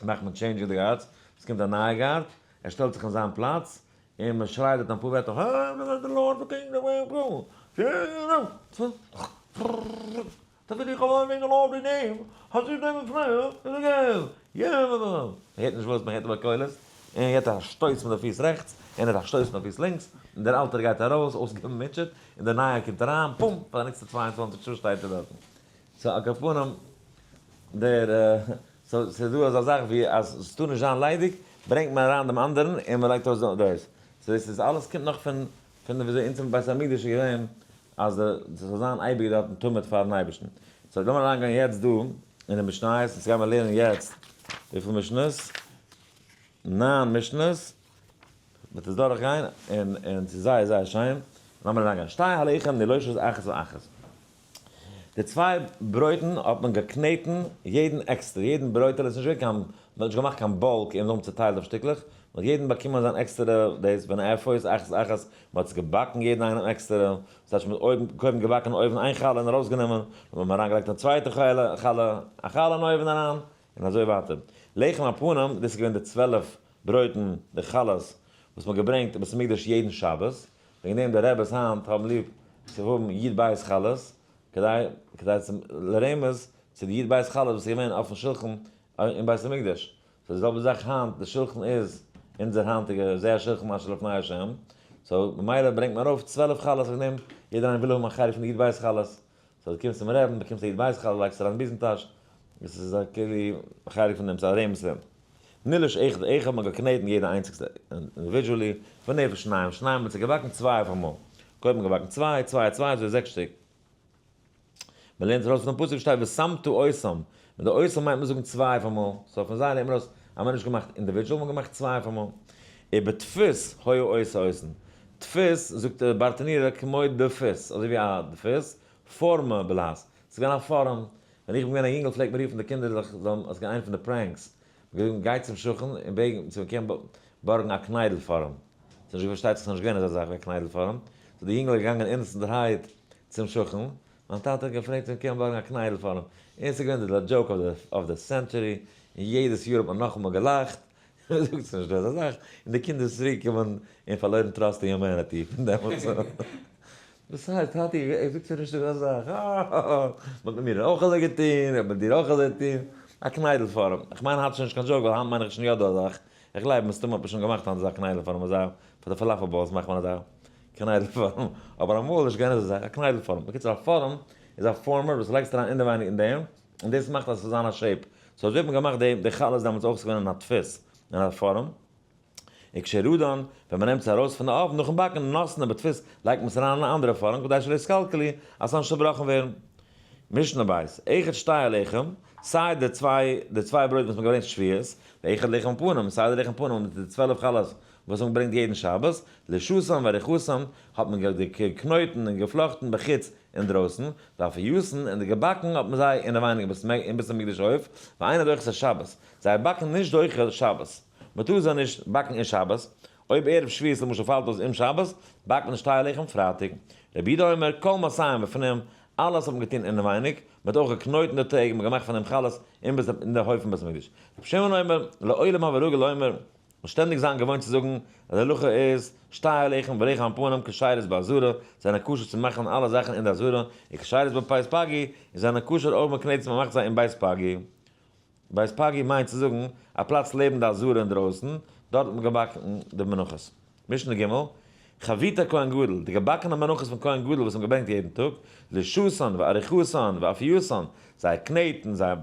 S1: מאכט מען change די guards, עס קומט א נייע guard, ער שטעלט זיך אין זיין פלאץ, און מען שרייט דארט אפאר ווערטער, מען הערט נישט וואס, מען הערט אבער קולות, און ער געבט א שטויס מיט די פיס רעכטס, און ער האט א שטויס מיט די פיס לינקס, און דער אלטער גייט ארויס, דער, so ס'איז דא אזא זאך ווי אז עס טאר נישט זיין ליידיג, ברענגט מען אריין דעם אנדערן און מען לייגט אויס דאס. So דאס איז אלעס קומט נאך פון וויאזוי אונז אין בית המקדש איז געווען, אז עס זאל זיין אייביג דארטן תמיד פארן אייבערשטן. So לאמיר אריינגיין יעצט דא אין די משניות, אונז גיימיר לערנען יעצט וויפיל משניות? ניין משניות, וועט עס דורכגיין, און ס'איז זייער זייער שיין. לאמיר אריינגיין. שתי הלחם נילושות אחת ואחת. די צוויי ברויטן האט מען געקנעטן יעדן עקסטער, יעדן ברויטעלע, עס איז נישט געווען קיין, מען האט נישט געמאכט קיין bulk און זיי האבן צוטיילט אויף שטיקלעך, מען האט יעדן באקומען זיין עקסטערע דאס, ונאפות אחת אחת, מען האט עס געבאקן יעדן איינעם עקסטערע, דאס הייסט מען האט אויבן קודם געבאקן אין אויוון איין חלה און ארויסגענומען, נאכדעם האט מען אריינגעלייגט א צווייטע חלה, א חלה אין אויוון אריין, און אזוי ווייטער. לחם הפנים, דאס איז געווען די 12 ברויטן, די חלות, וואס מען האט געברענגט אין בית המקדש יעדן שבת, וועגן דעם די רעבעס היינט האבן ליב צו האבן י"ב חלות, כדי צו לרמז צו די י"ב חלות וואס איז געווען אויפן שולחן אין בית המקדש. So די זעלבע זאך היינט, די שולחן איז אונזער היינטיגע זה השולחן אשר לפני השם, so ממילא ברענגט מען ארויף 12 חלות, וועגן דעם יעדער איינער וויל האבן א חלק פון די י"ב חלות, so דו קומסט צום רעבן, באקומסט א י"ב חלה, לייגסט אריין אין ביזן טאש, דאס איז א כאילו חלק פון דעם, ס'איז א רמז צו דעם. נילוש אחד אחד, מ'האט געקנעטן יעדע איינציגסטע individually, ונאפה שניים שניים, מ'האט זיי געבאקן צוויי אויף אמאל. קודם געבאקן צוויי, צוויי, צוויי, אזוי זעקס שטיק. מען לערנט ארויס פונעם פסוק שטייט ושמת אותם, מיט די אותם מיינט מען זאגן צוויי אויף אמאל, so פון זיי לערנט מען ארויס אז מען האט נישט געמאכט individual, מען האט געמאכט צוויי אויף אמאל. ובדפוס היו עושה אותן, דפוס זאגט דער ברטנורא כמו דפוס, אזוי ווי א דפוס, פארמע בלע"ז, ס'איז געווען א פארעם, ווען איך בין געווען א יונגעל פלעגט מען רופן די קינדער זיך זאלן, עס איז געווען איינע פון די pranks, מען האט געזאגט גיי צום שכן און בעג צו מען קען בארגן א קניידל פארעם, ס'איז נישט פארשטייט זיך ס'איז נישט געווען אזא זאך ווי א קניידל פארעם, so די יונגעל איז געגאנגען אינעסענטערהייט צום שכן, מיין טאטע האט געפרעגט צו מען קען בארגן א קניידל פארעם, און ס'איז געווען די joke of the century, און יעדעס יאר האט מען נאכאמאל געלאכט, זאגט ס'איז נישט דא אזא זאך, און די קינדער איז צוריק געקומען און פארלוירן trust אין humanity פון דעמאלטס אן. וואס הייסט טאטי ער זאגט ס'איז נישט דא אזא זאך, האהאהא, מ'האט מיט מיר אויך אזוי געטון, ער האט מיט דיר אויך אזוי געטון, א קניידל פארעם, איך מיין היינט איז שוין נישט קיין joke ווייל היינט מיין איך שוין יא דא א זאך, איך גלייב מסתמא האט מען שוין געמאכט היינט אזא קניידל פארעם אזא, פאר די פאלאפעל balls מאכט מען אזא קניידל פארעם, אבער אמאל איז נישט געווען אזא זאך, א קניידל פארעם, בקיצור א פארעם איז א פארמער וואס לייגסט אריין אינעווייניג אין דעם, און דאס מאכט אז עס זאל זיין א shape. So אזוי האט מען געמאכט די חלות דעמאלטס אויך, ס'איז געווען אין א דפוס, אין א פארעם. וכשרדן, ווען מ'נעמט עס ארויס פון די אויוון נאכן באקן, נותנן בדפוס, לייגט מען עס אריין אין א אנדערע פארעם כדי שלא יתקלקלו, אז ס'זאל נישט צובראכן ווערן. משנה בית, אחד שתי הלחם, סיי די צוויי ברויט וואס מ'האט געברענגט שבועות, ואחד לחם פנים, סיי די לחם פנים מיט די 12 חלות וואס מ'האט געברענגט יעדן שבת, לשתם ועריכתם, האט מען געקנויטן און געפלאכטן בחוץ אינדרויסן, ואפייתן, און די געבאקן האט מען זיי אינעווייניג אין בית המקדש הויף, ואינו דוחה את השבת, זיי באקן נישט דוחה שבת, מען טאר זיי נישט באקן אין שבת, אויב ערב שבועות למשל פאלט אויס אום שבת, באקט מען שתי הלחם פרייטאג. רבי יהודה אומר, כל מעשיהם בפנים, אלעס האט מען געטון אינעווייניג, מען האט אויך געקנויטן די טעג, מען האט געמאכט פון דעם חלות אין די הויף פון בית המקדש. רבי שמעון אומר, לעולם הוי רגיל לומר, און שטענדיג זיין געוואוינט צו זאגן אז די הלכה איז, שתי הלחם ולחם הפנים כשרות בעזרה, זענען כשר צו מאכן אלע זאכן אין די עזרה, און כשרות בבית פגי, און זענען כשר אויב מען קנעט מען מאכט זיי אין בית פגי. בית פגי מיינט צו זאגן א פלאץ לעבן די עזרה אינדרויסן, דארט האט מען געבאקן די מנחות. משנה ג', חביתי כהן גדול, די געבאקענע מנחות פון כהן גדול וואס האבן געברענגט יעדן טאג, לשתן ועריכתן ואפייתן, זיי קנעטן, זיי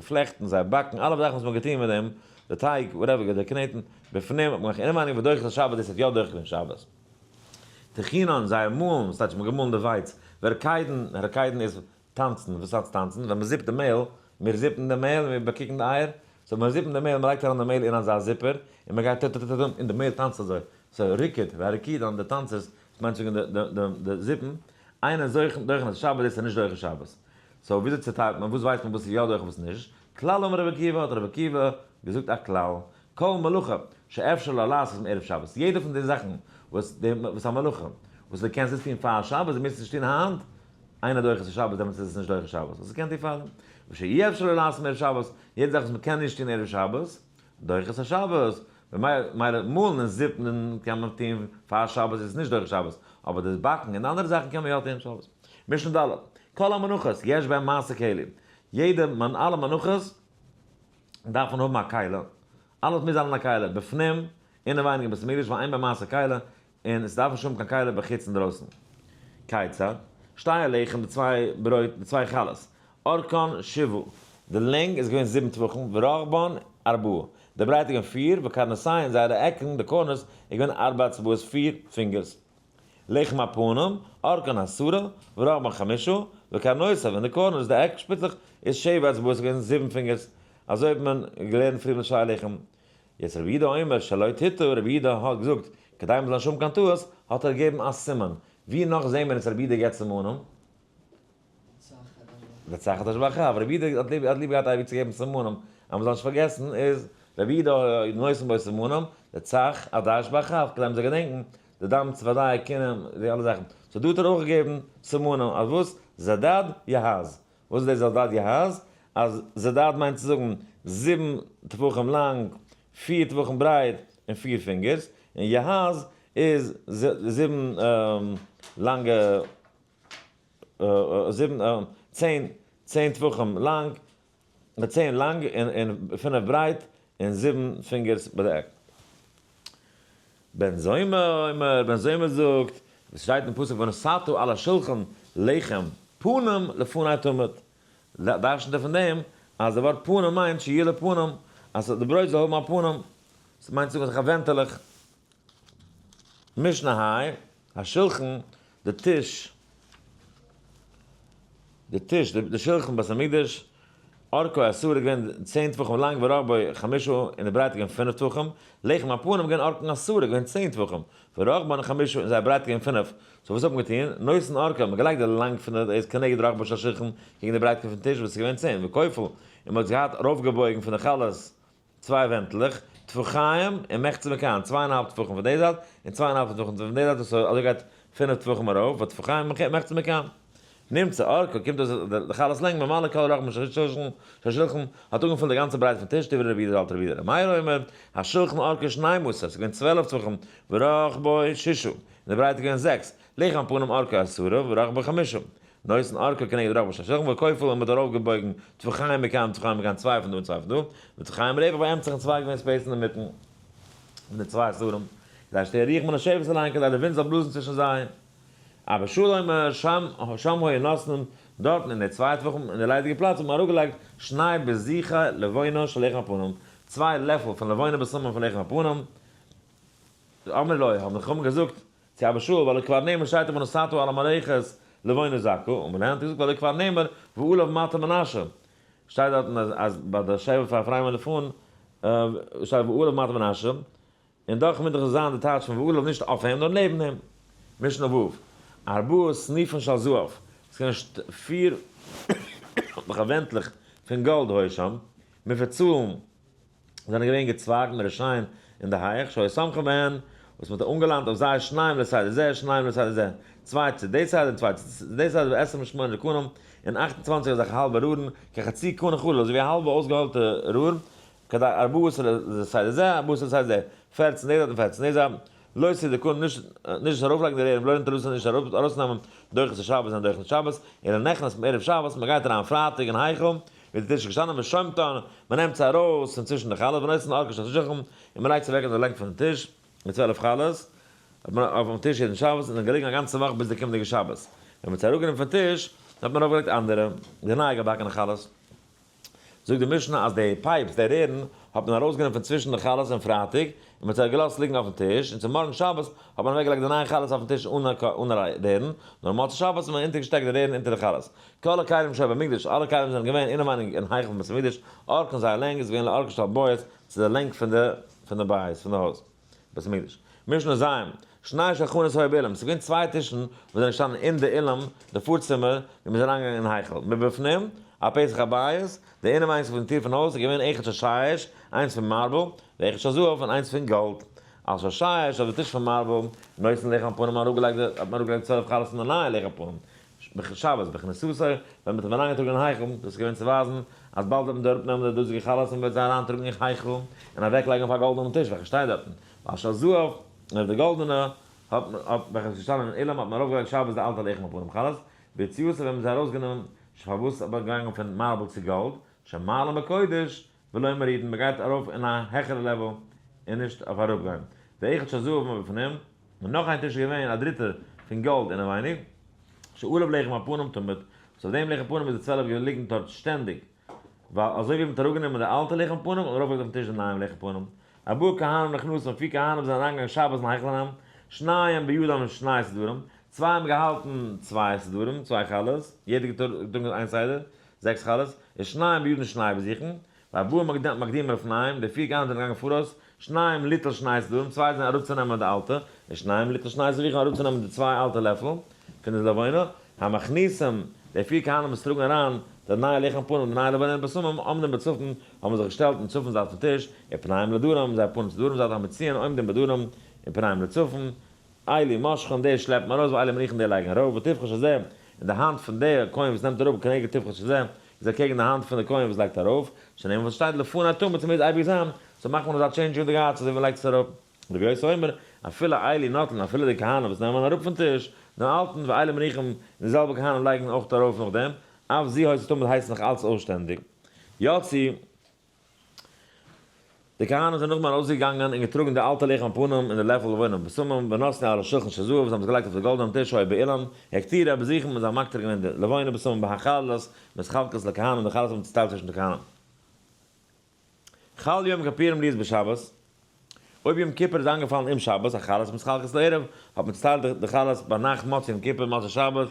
S1: פלעכטן, זיי באקן, אלע זאכן וואס מען האט געטון מיט דעם, די טייג, whatever, די קנעטן, בפנים, האט מען געמאכט אינעווייניג ודוחה את השבת, דאס האט יא דוחה געווען שבת. טחינן, זייער מאלן, וואס טייטש מען האט געמאלן די ווייץ, ורקידין, רקידין איז טאנצן, וואס הייסט טאנצן? ווען מען זיפט די מעהל, מיר זיפן די מעהל און מיר באקוקן די אייער, so מיר זיפן די מעהל, מען לייגט אריין די מעהל אין אזא זיפער, און מען גייט טו-טו-טו-טו און די מעהל טאנצט אזוי, so ריקוד, והרקידן, די טאנצערס, דאס מיינט זאגן די זיפן, איינער זוכן דורכן את שבת, דאס איז נישט דורכן שבת. So וויאזוי צוטיילט מען, וואס ווייסט מען וואס איז יא דורך און וואס נישט? כלל אמר רבי עקיבא, האט רבי עקיבא געזאגט א כלל, כל מלאכה שאפשר לה לעשות מערב שבת, יעדע פון די זאכן וואס די וואס א מלאכה וואס דו קענסט עס טון פאר שבת, דו מוזט עס נישט טון היינט, אינה דוחה את השבת, דעמאלטס איז עס נישט דוחה שבת, וואס קען טון פארדעם? ושאי אפשר לה לעשות מערב שבת, יעדע זאך וואס מען קען נישט טון ערב שבת, דוחה את השבת, ממילא מאלן און זיפן קען מען טון פאר שבת איז עס נישט דוחה שבת, אבער דאס באקן און אנדערע זאכן קען מען יא טון שבת. משנה ד', כל המנחות יש בהן מעשה כלי, יעדע אלע מנחות דארף מען האבן א כלי, אלעס מוז זיין אין א כלי, בפנים, אינעווייניג אין בית המקדש, ואין בהן מעשה כלי, און עס דארף נישט האבן קיין כלי בחוץ אינדרויסן. כיצד? שתי הלחם, די צוויי ברויט, די צוויי חלות. אורכן שבעה. די לענג איז געווען זיבן טפחים, ורחבן ארבעה, די ברייט איז געווען פיר, וקרנותיהן, און זייערע עקן, די corners, איז געווען ארבע אצבעות, פיר פינגערס. לחם הפנים, ארכן עשרה, ורחבן חמשה, וקרנותיו, און די corners, די עק שפיצלעך, איז שבע אצבעות, איז געווען זיבן פינגערס. אזוי האט מען געלערנט פריער מיט שער הלחם. יעצט רבי יהודה אומר שלא תטעו, רבי יהודה האט געזאגט, כדי מ'זאל נישט האבן קיין טעות, האט ער געגעבן א סימן. ווי נאך זעהן מיר אונז רבי יהודה געבט סימנים? דצ"ך עדש באח"ב, רבי יהודה האט ליב געהאט אייביג צו געבן סימנים, אז מ'זאל נישט פארגעסן, איז רבי יהודה נותן בו סימנים, דצ"ך עדש באח"ב, כדי מ'זאל געדענקן, די דם צפרדע כינים, די אלע זאכן. so דא האט ער אויך געגעבן סימנים, אז וואס? זדד יהז. וואס איז דאס זדד יהז? אז זדד מיינט צו זאגן זיבן טפחים לאנג, פיר טפחים ברייט, און פיר פינגערס, און יהז איז זיבן לאנגע, זיבן, צען, צען טפחים לאנג, צען לאנג און פינף ברייט, און זיבן פינגערס ביי די עק. בן זומא אומר, בן זומא זאגט, וואס שטייט אין פסוק ונתתה על השולחן לחם פנים לפני תמיד, דרשנ'ט ער פון דעם אז די ווארט פנים מיינט שיהיה לו פנים, אז די ברויט זאל האבן א פנים, ס'מיינט צו זאגן אזעלכע ווענטעלעך. משנה ה', השולחן, די טיש, די טיש, די שולחן בית המקדש, ארכו עשרה איז געווען צען טפחים לאנג ורחבו חמשה און די ברייט איז געווען פינף טפחים, לחם הפנים איז געווען ארכן עשרה איז געווען צען טפחים, ורחבן חמשה און זייער ברייט איז געווען פינף, so וואס האט מען געטון? נותן ארכו האט מען געלייגט די לענג פון די איז כנגד רחבו של השולחן קעגן די ברייטקייט פון טיש וואס איז געווען צען, וכופל און מען האט געהאט ארויפגעבויגן פון די חלות צוויי ווענטלעך, טפחיים און מחצה מכאן, צוויי און א האלב טפחים פון די זייט, און צוויי און א האלב טפחים פון די זייט, דאס אזוי גייט פינף טפחים ארויף, וטפחיים מחצה מכאן. נמצא ארכו, קומט אויס די חלות לענג, ממלא כל רחבו של השולחן, האט אנגעפילט די גאנצע ברייט פון טיש, דברי רבי יהודה האלט רבי יהודה. ר' מאיר אומר, השולחן ארכו שנים עשר, ס'איז געווען 12 טפחים, ורחבו ששה, און די ברייט איז געווען זעקס, לחם הפנים ארכו עשרה, ורחבו חמשה. נותן ארכו כנגד רחבו של השולחן וכופל און מ'האט ארויפגעבויגן טפחיים מכאן טפחיים מכאן צוויי פון דא און צוויי פון דא, וטפחיים רווח באמצע און צוויי געווען space אינדערמיטן פון די צוויי עשרים, כדי שתהא רוח מנשבת עליהן כדי די ווינט זאל בלאזן צווישן זיי. אבא שאול אומר שם שם היו נותנים, דארטן אין די צוויי טפחים אין די ליידיגע פלאץ האט מען אראפגעלייגט שני בזיכי לבונה של לחם הפנים, צוויי לעפל פון לבונה בשמים פון לחם הפנים, אמרו לו, האבן די חכמים געזאגט צו אבא שאול, והלא כבר נאמר שטייט ונתתה על המערכת לבונה זכה, און מ'לערנט האט געזאגט והלא כבר נאמר ועליו מטה מנשה, שטייט דארטן אז אז ביי די שבט פאר אפרים און לפון שטייט ועליו מטה מנשה, און דאך מוז דאך זיין די טייטש פון ועליו נישט אויף אים נאר נעבן אים. משנה ו', ארבעה סניפין של זהב, עס קען נישט פיר ווענטלעך פון גאלד היו שם, מפוצלין זענען געווען געצווייגט מראשיהן אין די הייך, שהיו סומכין בהן, וואס מען האט אנגעלאנט אויף זיי שניים לצד זה שניים לצד זה, צוויי צו די זייט און צוויי צו די זייט ועשרים ושמונה קנים, און 28 אזעלכע האלבע רארן, כחצי קנה חלול, אזוי ווי א האלבע אויסגעהוילטע ראר, כדי ארבעה עשר לצד זה ארבעה עשר לצד זה, 14 די זייט און 14 די זייט, לא יסדקון, נישט נישט ארויפלייגן די רערן, ולא נטלתן, נישט ארויסנעמען דוחה שבת און דוחה שבת, אלא נכנס מערב שבת, מען גייט אריין פרייטאג אין היכל, ווי די טיש איז געשטאנען ושומטן, מען נעמט זיי ארויס פון צווישן די חלות, ונותן ארכו של השולחן, און מען לייגט זיי אוועק אויף די לענג פונעם טיש, מיט 12 חלות, האט מען אויפן טיש יעדן שבת, און זענען געליגן א גאנצע וואך ביז די קומענדיגע שבת. ווען מען האט זיי אראפגענומען פון טיש, האט מען ארויפגעלייגט אנדערע, די נייע געבאקענע חלות. זאגט די משנה אז די pipes, די רערן, האט מען ארויסגענומען פון צווישן די חלות אום פרייטאג, און מען האט זיי געלאזט ליגן אויפן טיש, און צו מארגן שבת האט מען אוועקגעלייגט די נייע חלות אויפן טיש אן רערן, נאר מוצאי שבת האט מען אונטערגעשטעקט די רערן אונטער די חלות. כל הכלים שהיו במקדש, אלע כלים זענען געווען אינעווייניג אין היכל פון בית המקדש, ארכן זייער לענג איז געווען לארכו של הבית, צו די לענג פון די פון די בית, פון די הויז, בית המקדש. משנה ז', שני שלחנות היו באולם, ס'איז געווען צוויי טישן וואס זענען געשטאנען אין די אולם, די פארצימער, ווי מ'איז אריינגעגאנגען אין היכל. מבפנים, על פתח הבית, די אינעווייניגסטע פון די טיר פון הויז איז געווען אחד של שיש, איינס פון marble, ואחד של זהב, און איינס פון גאלד. על של שיש, אויף די טיש פון marble, נותן לחם הפנים אראפגעלייגט די, האט מען אראפגעלייגט 12 חלות פון די נייע לחם הפנים. שבת בכניסתו, ווען מ'האט אים אריינגעטראגן אין היכל, דאס איז געווען צו ווייזן אז באלד וועט מען דא אראפנעמען די דאזיגע חלות און מ'וועט זיי אריינטראגן אין היכל און אוועקלייגן אויף א גאלדענעם טיש וועלכע שטייט דארטן. ועל של זהב, און אויף די גאלדענע, האט מען, האט, וועלכע איז געשטאנען אין אולם, האט מען ארויפגעלייגט שבת די אלטע לחם הפנים חלות, ביציאתו ווען מ'האט זיי ארויסגענומען, פארוואס האט מען געגאנגען פון marble צו גאלד, שמעלין בקודש, ולא מורידין, מ'גייט ארויף אין א העכערע level און נישט אויף אראפגיין. ואחד של זהב מבפנים, און נאך איין טיש איז געווען א דריטער פון גאלד אינעווייניג, שעליו לחם הפנים תמיד, וואס אויף דעם לחם הפנים איז די 12 געליגן דארט שטענדיג. ווייל אזוי ווי מ'האט אראפגענומען די אלטע לחם פנים און ארויפגעלייגט אויפן טיש די נייעם לחם פנים. ארבעה כהנים נכנסים, פיר כהנים זענען אריינגעגאנגען שבת אין היכל אריין, שניים בידם שני סדרים, צוויי האבן געהאלטן צוויי סדרים, צוויי חלות, יעדער געטראגן איין סדר, זעקס חלות, ושניים בידן שני בזיכין, וארבעה מקדימים לפניהם, די פיר כהנים זענען געגאנגען פאראויס, שניים ליטול שני סדרים, צוויי זענען אראפצונעמען די אלטע, ושניים ליטול שני זבחים אראפצונעמען די צוויי אלטע לעפל פון די לבונה, המכניסים, די פיר כהנים וואס טראגן אריין די נייע לחם פנים, די נייע לבונה און בשמים, עומדים בצפון, האבן זיך געשטעלט אין צפון זייט פון טיש, ופניהם לדרום, זייער פנים צו דרום זייט, המוציאין עומדים בדרום, ופניהם לצפון, אלו מושכין, די שלעפן ארויס, ואלו מניחין, די לייגן ארויף, וטפחו של זה, און די האנט פון די כהן וואס נעמט אראפ כנגד טפחו של זה, איז אקעגן די האנט פון די כהן וואס לייגט ארויף, שנאמר וואס שטייט לפני תמיד ס'מוז אייביג זיין, so מאכט מען אזא change אין די guards אזוי ווי מ'לייגט עס אראפ. רבי יוסי אומר, אפילו אלו נוטלין אפילו די כהנים וואס נעמען אראפ פון טיש דעם אלטן ואלו מניחים און די זעלבע כהנים לייגן אויך ארויף נאכדעם, אף זו היתה תמיד הייסט נאך אלץ אויסשטענדיג. יצאו. די כהנים זענען נאכדעם ארויסגעגאנגען און געטראגן די אלטע לחם הפנים און די לעפל לבונה בשמים ונתנו על השולחן של זהב, זיי האבן עס געלייגט אויף די גאלדענעם טיש שהיה באולם, הקטירו בזיכין און זיי האבן מקטיר געווען די לבונה בשמים בהחלות מתחלקות לכהנים, די חלות האבן צוטיילט צווישן די כהנים. חל יום כיפורים להיות בשבת, אויב יום כיפור איז איינגעפאלן אום שבת, החלות מתחלקות לערב, האט מען צוטיילט די חלות ביינאכט מוצאי יום כיפור מוצאי שבת,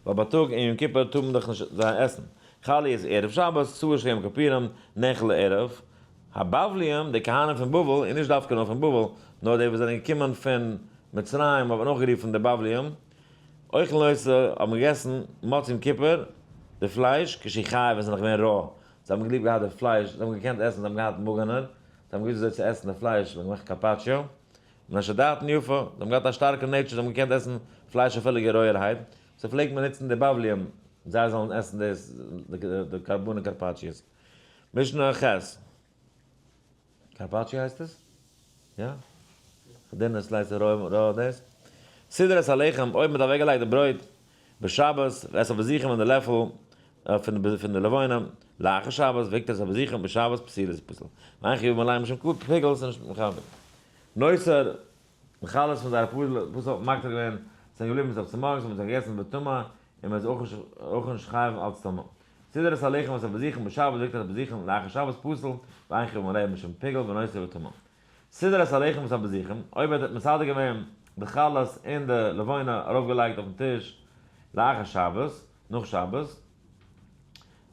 S1: ווייל בייטאג אין יום כיפור טאר מען דאך נישט זיי עסן. חל להיות ערב שבת, שעיר של יום כיפורים, נאכל לערב. הבבליים, די כהנים פון בבל, און נישט דווקא נאר פון בבל, נאר די וואס זענען געקומען פון מצרים האט מען אויך גערופן די בבליים, אוכלין אותה, האבן געגעסן מוצאי יום כיפור די פלייש, כשהוא חי ווען ס'איז נאך געווען רוי, זיי האבן ליב געהאט די פלייש, זיי האבן געקענט עסן, זיי האבן געהאט מאגענער, זיי האבן געוואוסט וויאזוי צו עסן די פלייש, זיי האבן געמאכט carpaccio, מפני שדעתן יפה, זיי האבן געהאט א שטארקע nature, זיי האבן געקענט עסן פלייש אפילו גערויערהייט, so פלעגט מען נוצן די בבליים זיי זאלן עסן דאס, די קרבנות carpaccios. משנה ח'. carpaccio הייסט עס? יא? דינע slice רוי דאס. סידר את הלחם, אויב מען האט אוועקגעלייגט די ברויט בשבת, ואת הבזיכים און די לעפל פון די לבונה, לאחר שבת, והקטיר את הבזיכים בשבת פסולה איז פסול. ואין חיוב עליהם משום פיגול, ס'איז נישט מחייב. נותר חלות פון זייערע פסול האט מקטיר געווען, זענען געבליבן ביז אויף צומארגנס האבן זיי געגעסן בטומאה, און מען איז אויך נישט חייב אלץ טמא. סידר את הלחם ואת הבזיכים בשבת והקטיר את הבזיכים לאחר שבת פסול, ואין חיוב עליהם משום פיגול ונותר בטומאה. סידר את הלחם ואת הבזיכים, אויב ער האט מסדר געווען די חלות און די לבונה ארויפגעלייגט אויפן טיש לאחר שבת, נאך שבת,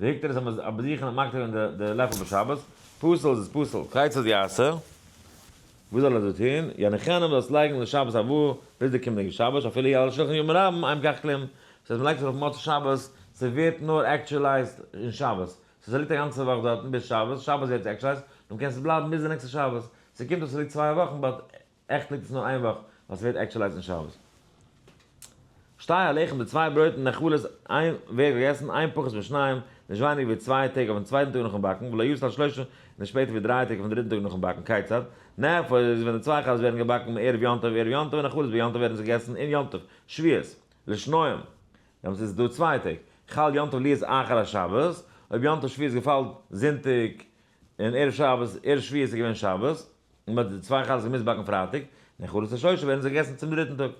S1: והקטיר את הבזיכין און מקטיר געווען די לעפל בשבת, פסול איז עס פסול, כיצד יעשה? וואס זאל ער דא טון? יניחנה מ'זאל עס לייגן לשבת הבאה ביז די קומענדיגע שבת, אפילו יהיה על השולחן ימים רבים, אין בכך כלום, דאס הייסט מ'לייגט עס אויף מוצאי שבת, ס'ווערט נאר actualized אין שבת, so ס'ליגט א גאנצע וואך דארטן ביז שבת, שבת ווערט עס actualized, דאן קען עס בלייבן ביז די נעקסטע שבת, ס'קומט אויס ס'ליגט צוויי וואכן but עכט ליגט עס נאר איין וואך ווייל ס'ווערט actualized אין שבת. שתי הלחם די צוויי ברויטן נאכלות איין ווערט געגעסן אין פחות משניים נישט ווייניגער ווי צוויי טעג אויפן צווייטן טאג נאכן באקן ולא יותר על שלושה נישט שפעטער ווי דריי טעג אויפן דריטן טאג נאכן באקן כיצד נאפות איז ווען די צוויי חלות ווערן געבאקן מערב יום טוב ערב יום טוב ונאכלות ביום טוב ווערן זיי געגעסן אין יום טוב שבועות לשניים דעמאלטס איז דא צוויי טעג חל יום טוב להיות אחר השבת אויב יום טוב שבועות געפאלט זונטאג און ערב שבת ערב שבועות איז געווען שבת און מ'האט די צוויי חלות געמוזט באקן פרייטאג, נאכלות לשלושה ווערן זיי געגעסן צום דריטן טאג.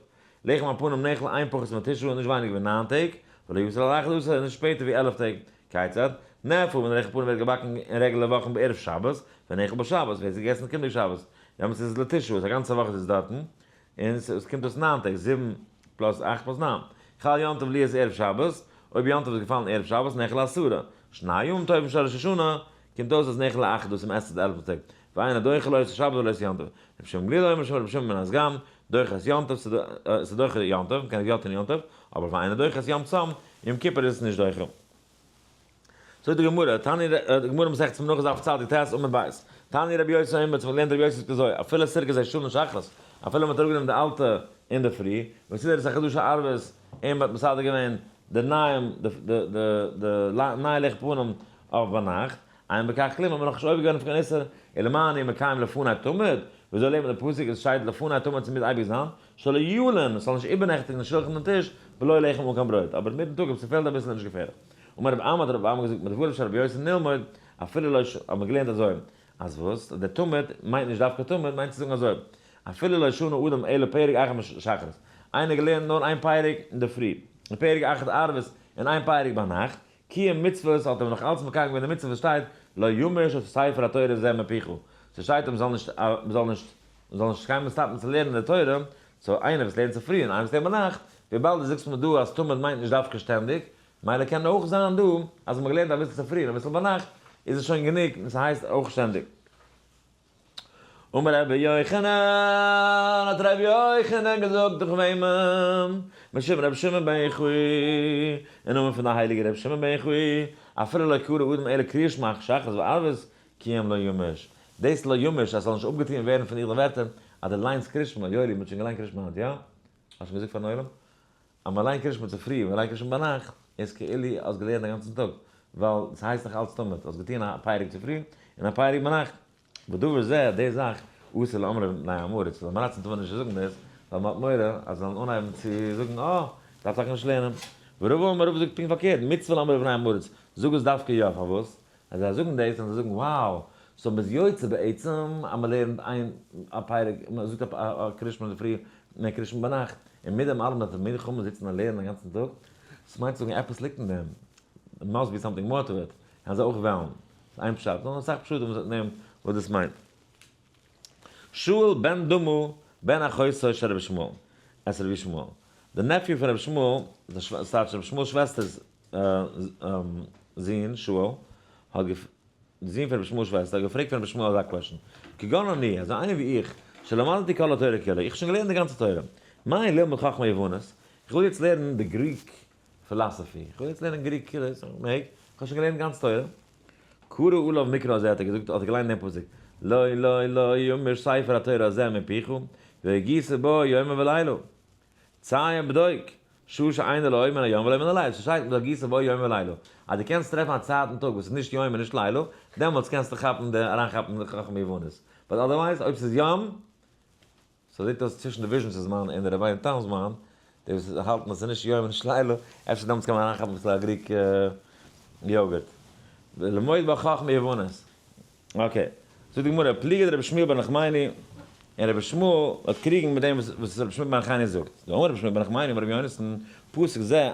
S1: לחם הפנים נאכל אין פחות מתשעה נישט ווייניגער ווי ניין טעג, ולא יותר על אחד עשר נישט שפעטער ווי 11 טעג. כיצד? נאפה ווען די לחם הפנים ווערט געבאקן אין רעגולער וואכן בערב שבת, ונאכל בשבת ווערט עס געגעסן קומענדיגע שבת. דעמאלטס איז עס לתשעה, איז א גאנצע וואך איז עס דארטן, און עס קומט אויס ניין טעג, זיבן plus אכט plus ניין. חל יום טוב להיות ערב שבת, אויב יום טוב איז געפאלן ערב שבת נאכל לעשרה. שני ימים טובים של ראש השנה, קומט אויס אז נאכל לאחד עשר מ'עסט עס די עלפטע טאג. ואינו דוחה לא את השבת ולא את יום טוב. רבי שמעון גליל אומר בשם רבי שמעון בן הסגן, דוחה את יום טוב, ס'איז דוחה יום טוב, מ'קען עס יא טון יום טוב, אבער ואינו דוחה את יום צום, יום כיפור איז עס נישט דוחה. זאגט די גמרא, תני די גמרא מסכת מנחות דף צדיק ט עמוד ב', תני רבי יוסי אומר, צו מ'האט געלערנט רבי יוסי זאגט אזוי, אפילו סירקת הישנה שחרית, אפילו מ'האט אראפגענומען די אלטע אינדערפרי, וסידר את החדשה ערבית, און מ'האט מסדר געווען די נייעם די נייע לחם פנים אויף ביינאכט, אין בכך כלום האט מען נאכנישט עובר געווען אויף קיין איסור, אלא מה אני מקיים לפני תמיד, וויאזוי לערנט מען די פסוק עס שטייט לפני תמיד ס'מוז אייביג זיין, שלא ילין, ס'זאל נישט איבערנעכטיגן די שולחן און טיש, בלא לחם אן קיין ברויט, אבער אינמיטן טאג אויב ס'פעלט אביסל איז נישט געפערליך. אמר רבי אמי האט רבי אמי געזאגט מדבריו של רבי יוסי נלמד, אפילו לא ש האט מען געלערנט אזוי, אז וואס? דער תמיד מיינט נישט דווקא תמיד, מיינט צו זאגן אזוי, אפילו לא שנה אדם אלא פרק אחד משחרית, איינער געלערנט נאר איין פרק אינדערפרי, און פרק אחד ערבית און איין פרק ביינאכט. קיום מצוות האט ער נאך אלץ מקיים געווען די מצוה וואס שטייט לא ימוש את ספר התורה זה מפיך, ס'שטייט אז מ'זאל נישט מ'זאל נישט מ'זאל נישט קיינמאל stop ן צו לערנען די תורה, so איינער וואס לערנט צופרי און איינער וואס לערנט ביינאכט, וויבאלד דו זאגסט מיר דא אז תמיד מיינט נישט דווקא שטענדיג, מילא קען אויך זיין דא אז מ'האט געלערנט אביסל צופרי און אביסל ביינאכט איז עס שוין גענוג און ס'הייסט אויך שטענדיג. אמר רבי יוחנן, האט רבי יוחנן געזאגט דורך וועמען? משום רבי שמעון בן יוחאי, אין נאמען פון די הייליגע רבי שמעון בן יוחאי, אפילו לא קרא אדם אלא קריאת שמע שחרית וערבית, קיים לא ימוש. דאס לא ימוש אז ס'זאל נישט אפגעטוען ווערן פון אירע ווערטער, אז דו ליינסט קריאת שמע, יואלי, מ'האט שוין געליינט קריאת שמע היינט, יא? האסט שוין געזאגט פארן עולם? אז מ'ליינט קריאת שמע צופרי און מ'ליינט קריאת שמע ביינאכט, איז כאילו האסט געלערנט א גאנצן טאג, ווייל ס'הייסט נאך אלץ תמיד, האסט געטוען א פרק צופרי און א פרק ביינאכט. ודבר זה, די זאך, אסור לאומרו מפני עם הארץ, ווייל מ'רייצט טאר מען נישט זאגן דאס, ווייל מ'האט מורא אז זיי וועלן אנהייבן צו זאגן אה, דארף טאקע נישט לערנען. ורבא אמר רבא זאגט פונקט פארקערט, מצוה לאומרו בפני עם הארץ, זאג עס דווקא יא, פארוואס? אז זיי זאגן דאס וועלן זיי זאגן wow, so מ'איז יוצא בעצם אז מ'לערנט איין א פרק, מ'זאגט א קריאת שמע אינדערפרי און א קריאת שמע ביינאכט, און מיט דעם אלעם דארף תלמידי חכמים זיצן און לערנען א גאנצן טאג, ס'מיינט צו זאגן עפעס ליגט אין דעם, must be something more to it, קען זיי אויך וועלן. ס'איז איין פשט, נאך אסאך פשטים וואס נעמט וואס דאס מיינט. שאול בן דמו בן אחותו של רבי שמואל, את רבי שמואל, די nephew פון רבי שמואל, ס'טייטש רבי שמואל'ס שוועסטער'ס זון שאול, האט געפ די זון פון רבי שמואל'ס שוועסטער האט געפרעגט פון רבי שמואל אזא question, כגון אני, אזוי איינער ווי איך, שלמדתי כל התורה כולה, איך האב שוין געלערנט די גאנצע תורה, מה לי ללמוד חכמה יוונית, איך וויל יעצט לערנען די Greek philosophy, איך וויל יעצט לערנען Greek כאילו, מעג, איך האב שוין געלערנט גאנץ תורה. קרא עליו מקרא הזה האט ער געזאגט, האט ער געליינט דעם פסוק, לא לא לא ימוש ספר התורה הזה מפיך, והגית בו יומם ולילה. צא ובדוק, שעה שאינה לא מן היום ולא מן הלילה, ס'שטייט והגית בו יומם ולילה, אז דו קענסט טרעפן א צייט אין טאג וואס איז נישט יום און נישט לילה, דעמאלטס קענסטו כאפן די, אריינכאפן די חכמה יוונית, but otherwise אויב ס'איז יום, ס'זעט אויס צווישן די וויזשניצער זמן און די רבינו תם זמן, די וואס האלטן אז ס'איז נישט יום און נישט לילה, אפשר דעמאלטס קען מען אריינכאפן אביסל א Greek yogurt. ללמוד בה חכמה יוונית. okay. זאגט די גמרא, פליגא דרבי שמואל בר נחמני, און רבי שמואל וועט קריגן מיט דעם וואס רבי שמואל בר נחמני זאגט. דאמר רבי שמואל בר נחמני אמר רבי יונתן, פסוק זה,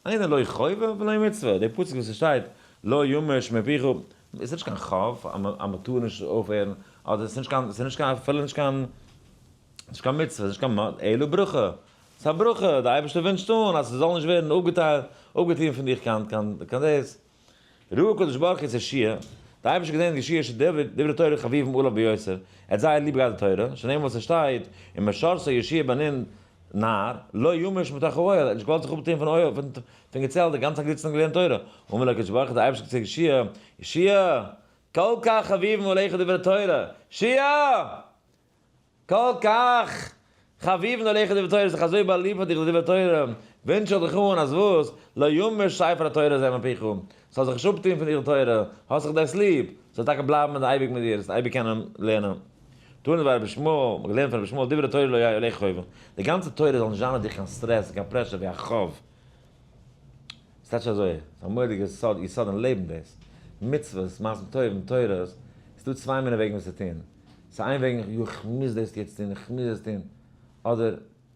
S1: אינו לא חובה ולא מצוה, די פסוק וואס עס שטייט לא ימוש מפיך, איז נישט קיין חוב אז מען טאר נישט אויפהערן, אדער עס איז נישט קיין, עס איז נישט קיין, אפילו נישט קיין, נישט קיין מצוה, נישט קיין אלא ברכה, עס איז א ברכה, די אייבערשטער ווינטשט אן אז עס זאל נישט ווערן אפגעטיילט, אפגעטון פון דיך קיין, קיין, קיין דאס. ראה הקדוש ברוך הוא את יהושע, די אייבערשטער האט געזען יהושע שדברי תורה חביבים עליו ביותר, ער האט זייער ליב געהאט די תורה, שנאמר וואס עס שטייט, ומשרתו יהושע בן נון נער, לא ימוש מתוך האוהל, ער האט נישט געוואלט זיך אפטון פון אוהל, פון געצעלט, די גאנצע צייט געזיצן און געלערנט תורה, אמר לו הקדוש ברוך הוא, די אייבערשטער האט געזאגט יהושע, יהושע, כל כך חביבים עליך דברי תורה, יהושע! כל כך חביבין עליך דברי תורה, איז דאך אזוי באליבט פאר דיך די דברי תורה, ווינטש איך דיך אן אז וואס, לא ימוש ספר התורה הזה מפיך, ס'זאל זיך נישט אפטון פון דיר די תורה, האסט זיך דאס ליב, ס'זאל טאקע בלייבן מיט אייביג מיט דיר, זאלסט אייביג קענען לערנען. תנא דבי רבי ישמעאל, מ'האט געלערנט פון רבי ישמעאל, דברי תורה לא יהיו עליך חובה, די גאנצע תורה זאל נישט זיין אויף דיך קיין סטרעס און קיין pressure ווי א חוב. ס'טייטש אזוי, ס'איז א מורא'דיגע יסוד, יסוד אין לעבן דאס. מצוות, מעשים טובים, תורות, ס'איז דא צוויי מיני וועגן וואס צו טון. ס'איז איין וועג, יו איך מוז דאס יעצט טון, איך מוז דאס טון. אדער,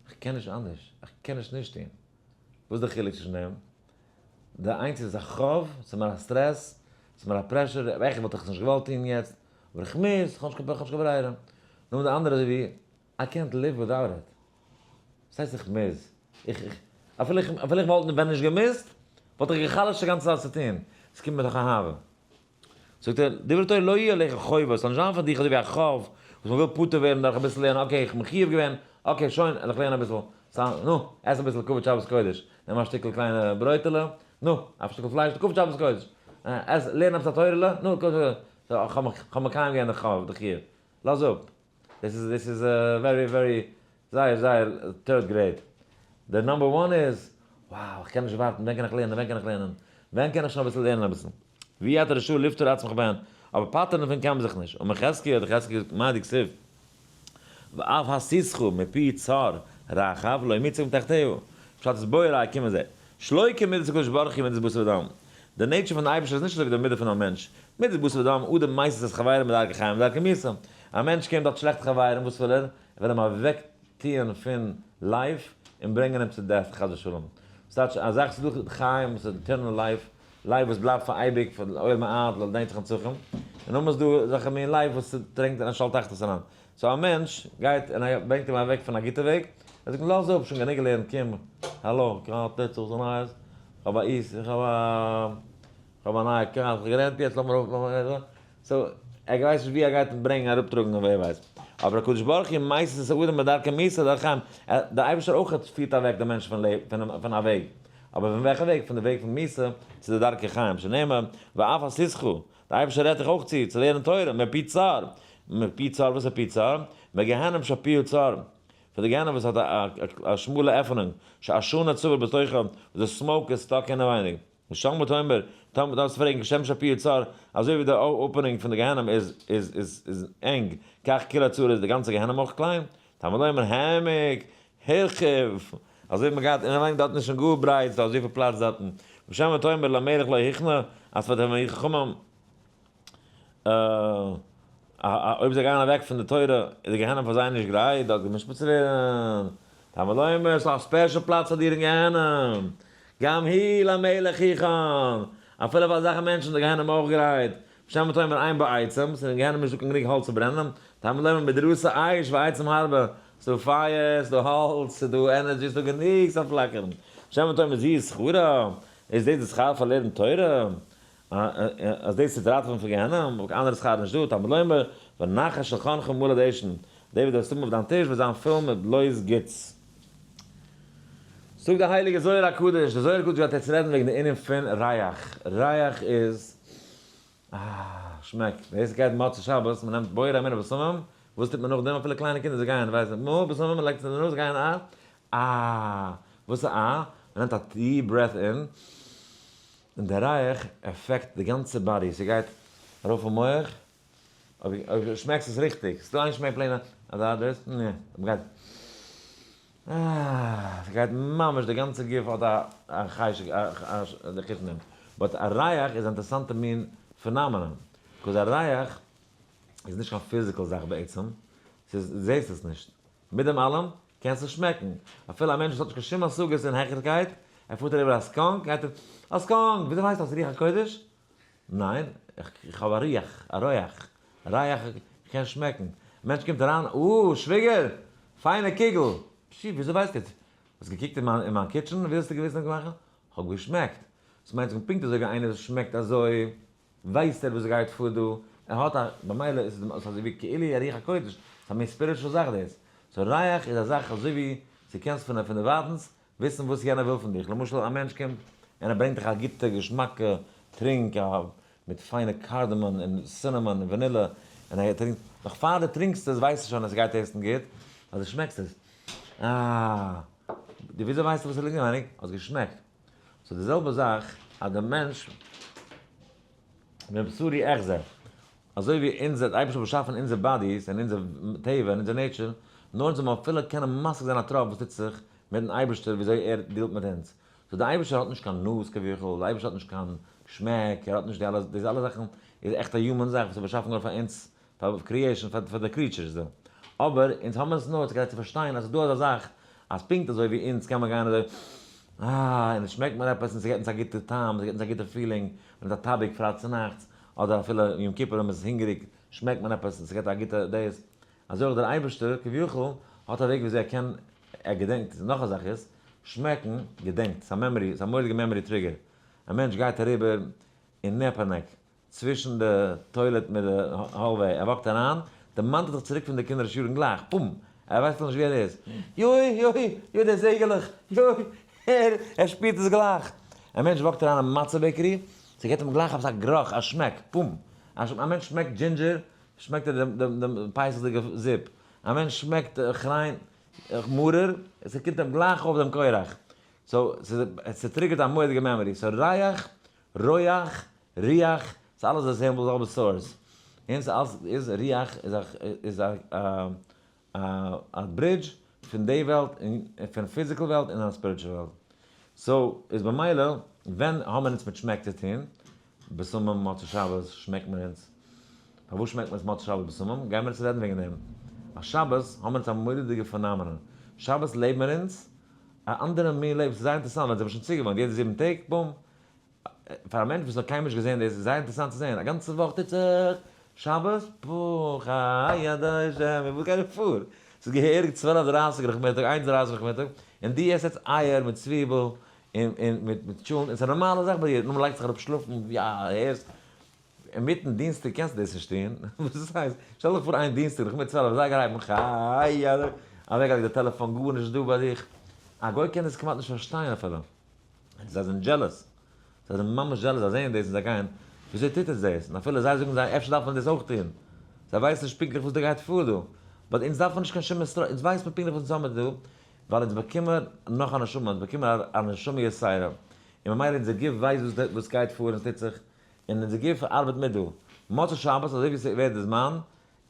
S1: איך קען נישט אנדערש, איך קען נישט נישט טון. וואס איז די חילוק צווישן דעם? די איינס איז א חוב, ס'איז מיר א סטרעס, ס'איז מיר א pressure, עכט וואלט איך עס נישט געוואלט טון יעצט, אבער איך מוז, איך האב נישט קיין ברירה. נאר די אנדערע אזוי ווי, איי קענט ליוו וויטאוט איט. וואס הייסט איך מוז? איך, איך, אפילו איך, אפילו איך וואלט ווען נישט געמוזט, וואלט איך גע'חלש'ט די גאנצע צייט צו טון. עס קומט מתוך אהבה. זאגט ער, דברי תורה לא יהיה עליך חובה, עס זאל נישט זיין פאר דיך אזוי ווי א חוב, וואס מען וויל פטור ווערן דורך אביסל לערנען, okay, איך בין מחויב געווען, okay, שוין, וועל איך לערנען אביסל, סא, נו, עס אביסל כבוד שבת קודש, נעם א שטיקל קליינע ברויטעלע, נו, א שטיקל פלייש, כבוד שבת קודש, עס, לערן עפעס א תורה'לע, נו, כבוד שבת קודש, איך האב מקיים געווען די חוב, די חיוב, לאז אפ. דאס איז דאס איז very very זייער זייער third grade. די number one איז, wow איך קען נישט ווארטן ווען קען איך לערנען ווען קען איך לערנען, ווען קען איך שוין אביסל לערנען אביסל. ואי אתה רשאי לפטור עצמך בהן, אבער פטר'ן דערפון קען מען זיך נישט. אמר חזקיה האט חזקיה געזאגט מאי דכתיב ואף הסיתך מפי צר רחב לא ימוצק מתחתיה, פשט איז בוא אלי קום און זע. שלא כמידת הקדוש ברוך הוא מידת בשר ודם, די nature פון די אייבערשטער איז נישט אזוי ווי די מידה פון א מענטש, מידת בשר ודם, אדם מסית את חברו מדרכי חיים לדרכי מיתה, א מענטש קומט האט שלעכטע חברים וואס וויל ער? ער וויל אים אוועק טוען פון life און ברענגען אים צו death חס ושלום, ס'טייטש א זאך ס'איז דא חיים וואס איז eternal life. לייף וואס בלייבט פאר אייביג, פאר עולם העד, לנצח נצחים, און נאכדעם איז דא אזעלכע מין לייף וואס ס'טרענקט אין א שאול תחתית אריין. so א מענטש גייט און ער ברענגט אים אוועק פון א גוטע וועג, ער זאגט אים לאז אפ, שוין גענוג געלערנט, קום, האלא, טוט זיך נייעס, כ'האב א איס, איך האב א, כ'האב א נייע קאר, כ'האב גערענט יעצט, לאמיר אויף, לאמיר, so ער ווייסט נישט ווי ער גייט אים ברענגען, אראפטראגן און ווער ווייסט. אבער הקדוש ברוך הוא מסיט את האדם מדרכי מיתה לדרכי חיים, דער אייבערשטער אויך פירט אוועק דעם מענטש פון א וועג, אבער פון וועלכע וועג? פון די וועג פון מיתה צו די דרכי חיים, שנאמר ואף עשיתך, דער אייבערשטער רעדט דיך אויך צו, צו לערנען תורה, מפי צר, מפי צר, וואס איז פי צר? מגיהנום שפיו צר, פון די גיהנום וואס האט א שמאלע עפענונג, שעשנו צבור בתוכה, וואס די smoke איז stuck אינעווייניג. ושם תאמר, טאמער דארפסט פרעגן כשם שפיו צר, אזוי ווי די opening פון די גיהנום איז ענג, כך כולה צרה איז די גאנצע גיהנום אויך קליין, תלמוד לומר העמק הרחיב, אזוי ווי מען גייט אינעווייניג דארטן איז שוין גאר ברייט, ס'דא אזויפיל פלאץ דארטן, ושם תאמר למלך לא הכנע, אז פאר די חכמים אויב זיי גייען אוועק פון די תורה איז די גיהנום פאר זיי נישט גרייט דארט גע'משפט צו ווערן, תלמוד לומר ס'דא א special פלאץ פאר דיר אין גיהנום, גם הוא למלך הכין, אפילו פאר אזעלכע מענטשן איז די גיהנום אויך גרייט, ושם תאמר אין בו עצים, ס'איז אין גיהנום נישטא קיין גענוג האלץ צו ברענען, תלמוד לומר מדרסה אש ועצים הרבה, ס'דא פייער, ס'דא האלץ, ס'דא energy, ס'דא גענוג צו פלאקערן. ושם תאמר זו שכרה, איז דאס די שכר פאר לערנען תורה? אז דאס טוט ראטעווען פון גיהנום, אבער קיין אנדערע שכר איז נישטא, תלמוד לומר, ונחת שלחנך מלא דשן, דער וואס דו וועסט האבן אויף דיין טיש וועט זיין פול מיט בלויז גוטס. זאגט דער הייליגער זוהר הקדוש, דער זוהר הקדוש גייט יעצט רעדן וועגן די ענין פון ריח, ריח איז, אה, שמעק, דאס גייט מוצאי שבת, מען נעמט בורא מיני בשמים, וואס טוט מען נאכדעם, אפילו קליינע קינדער זיי גייען, ווייסן, מו בשמים, מען לייגט עס אין די נאז, גייען א, אה, וואס איז א, מען נעמט א deep breath in, און דער ריח affect די גאנצע body, ס'גייט ארויף אין מח, אויב שמעקסט עס ריכטיג, ס'דא איין שמעק plain אזא דאס, נע, מ'גייט אה, ס'גייט ממש די גאנצע גוף האט א חשק א די חוש נעמט, but א ריח איז א אינטערעסאנטע מין phenomenon, 'cause א ריח איז נישט קיין physical זאך בעצם, ס'איז דו זעסט עס נישט, מיט דעם אלעם קענסט עס שמעקן, אפילו א מענטש וואס האט נישט קיין שום השגות אין העכערקייט, ער פארט אריבער א skunk, גייט ער, א skunk! וויאזוי ווייסטו אז ס'איז רוח הקודש? ניין, איך האב א ריח, א רויח, ריח, איך קען שמעקן. א מענטש קומט אריין, אה, שוויגער! פיינע קוגל! פשי, וויאזוי ווייסטו? האסט געקוקט אין מיין אין מיין kitchen? ווי האסטו געוואוסט אז כ'מאך? כ'האב געשמעקט. דאס מיינט זאגן פונקט אזוי ווי איינער וואס שמעקט אזוי, ווייסט ער וואס גייט פאר דא, ער האט א, במילא איז עס אזוי ווי כאילו א רוח הקודש, ס'איז א מין spiritual זאך דאס. so ריח איז א זאך אזוי ווי ס'קענסט פון פון דערווייטנס וויסן וואס יענער וויל פון דיך, למשל א מענטש קומט און ער ברענגט דיך א גוטע געשמאקע טרינק מיט פיינע cardamom און cinnamon און וואנילע, און ער טרינקט, נאך פאר דו טרינקסט עס ווייסטו שוין אז עס גייט taste ן גוט, ווייל דו שמעקסט עס, אה, דו וויאזוי ווייסטו וואס עס ליגט אינעווייניג? האסט געשמעקט. so די זעלבע זאך אז די מענטש מבשרי אחזה, אזוי ווי אונזער דער אייבערשטער האט באשאפן אונזער bodies און אונזער טבע און אונזער nature, נאר אונז זאל מען אפילו קענען משיג זיין א טראפ וואס טוט זיך מיטן אייבערשטער וויאזוי ער deal ט מיט אונז. so דער אייבערשטער האט נישט קיין נאז כביכול, דער אייבערשטער האט נישט קיין שמעק, ער האט נישט די אלע, דאס אלע זאכן איז עכט א human זאך וואס איז באשאפן געווארן פאר אונז, פאר creation, פאר די creatures דא. אבער אונז האבן עס נאר כדי צו פארשטיין אז ס'איז דא אזא זאך אז פונקט אזוי ווי אונז קען מען גיין אזוי אה און עס שמעקט מיר עפעס און ס'געט אונז א גוטע טעם, ס'געט אונז א גוטע feeling, מ'נעמט א טאביק פרייטאג צונאכטס, אדער אפילו יום כיפור ווען מ'איז הונגעריג שמעקט מען עפעס און ס'געט א גוטע דאס, אזוי אויך דער אייבערשטער כביכול האט א וועג וויאזוי ער קען, ער געדענקט, נאך א זאך איז, שמעקן געדענקט, ס'איז א memory, ס'איז א מורא'דיגע memory trigger, א מענטש גייט אריבער אין נעפאנעק צווישן די toilet מיט די hallway, ער walk ט אריין, דערמאנט ער זיך צוריק פון די קינדערישע יארן גלייך, בום! ער ווייסט נאכנישט ווי ער איז, יוי! יוי! יוי די זעגעלעך! יוי! ער ער שפירט עס גלייך! א מענטש walk ט אריין אין מצה bakery, ס'געט אים גלייך עפעס א גערוך, א שמעק, בום! א מענטש שמעקט ginger, שמעקט ער דעם דעם פסח'דיגע זופ, א מענטש שמעקט כריין, מרור, ס'קומט אים גלייך אויף דעם כח, so, ס'טריגערט א מורא'דיגע memory, so ריח, רויח, ריח, ס'איז אלעס די same זעלבע source, און ס'איז אלעס איז ריח איז א איז א א bridge פון די וועלט און פון physical וועלט און א spiritual וועלט. so איז במילא ווען האבן מיר אונז מיט שמעק צו טון? בשמים מוצאי שבת שמעקט מען אונז. פארוואס שמעקט מען אונז מוצאי שבת בשמים? גיימיר אונז רעדן וועגן דעם. אז שבת האבן מיר אונז א מורא'דיגע phenomenon. שבת לעבן מיר אונז א אנדערע מין לעבן. ס'איז זייער אינטערעסאנט ווען זיי האבן שוין צוגעוואוינט יעדע 7 טעג, בום. פאר א מענטש וואס האט קיינמאל נישט געזען דאס איז זייער אינטערעסאנט צו זען, א גאנצע וואך טוט זיך שבת ברוך היה השם, וואס גייט דא פאר? ס'איז געהעריג 12 דרייסיג נאכמיטאג, איינס דרייסיג נאכמיטאג, און דו עסט יעצט אייער מיט צוויבל און און מיט מיט טשולנט, און ס'איז א נארמאלע זאך ביי דיר, נאר מ'לייגט זיך אראפ שלאפן, יא, הערסט? אינמיטן דינסטאג קענסטו דאס נישט טון, וואס הייסט? שטעל דיך פאר איין דינסטאג נאכמיטאג 12 אזייגער הייבט מען חי אוועקגעלייגט די טעלעפאן גארנישט דא ביי דיך, א גוי קען דאס כמעט נישט פארשטיין אפילו, זיי זענען jealous, זיי זענען ממש jealous, זיי זעען דאס און זיי גייען, וויאזוי טוט עס דאס? און אפילו זיי זאגן זיי אפשר דארף מען דאס אויך טון, זיי ווייסן נישט פונקטליך וואס דא גייט פאר דא, but אונז דארף מען נישט קיין שום instruction, אונז ווייסן מיר פונקטליך וואס אונז האמיר דא, ווייל אונז באקומען נאך א נשמה, אונז באקומען א נשמה יתירה, און ממילא אונזער גוף ווייסט וואס גייט פאר און עס טוט זיך, און אונזער גוף ארבעט מיט דא. מוצאי שבת אזוי ווי ס'ווערט די זמן,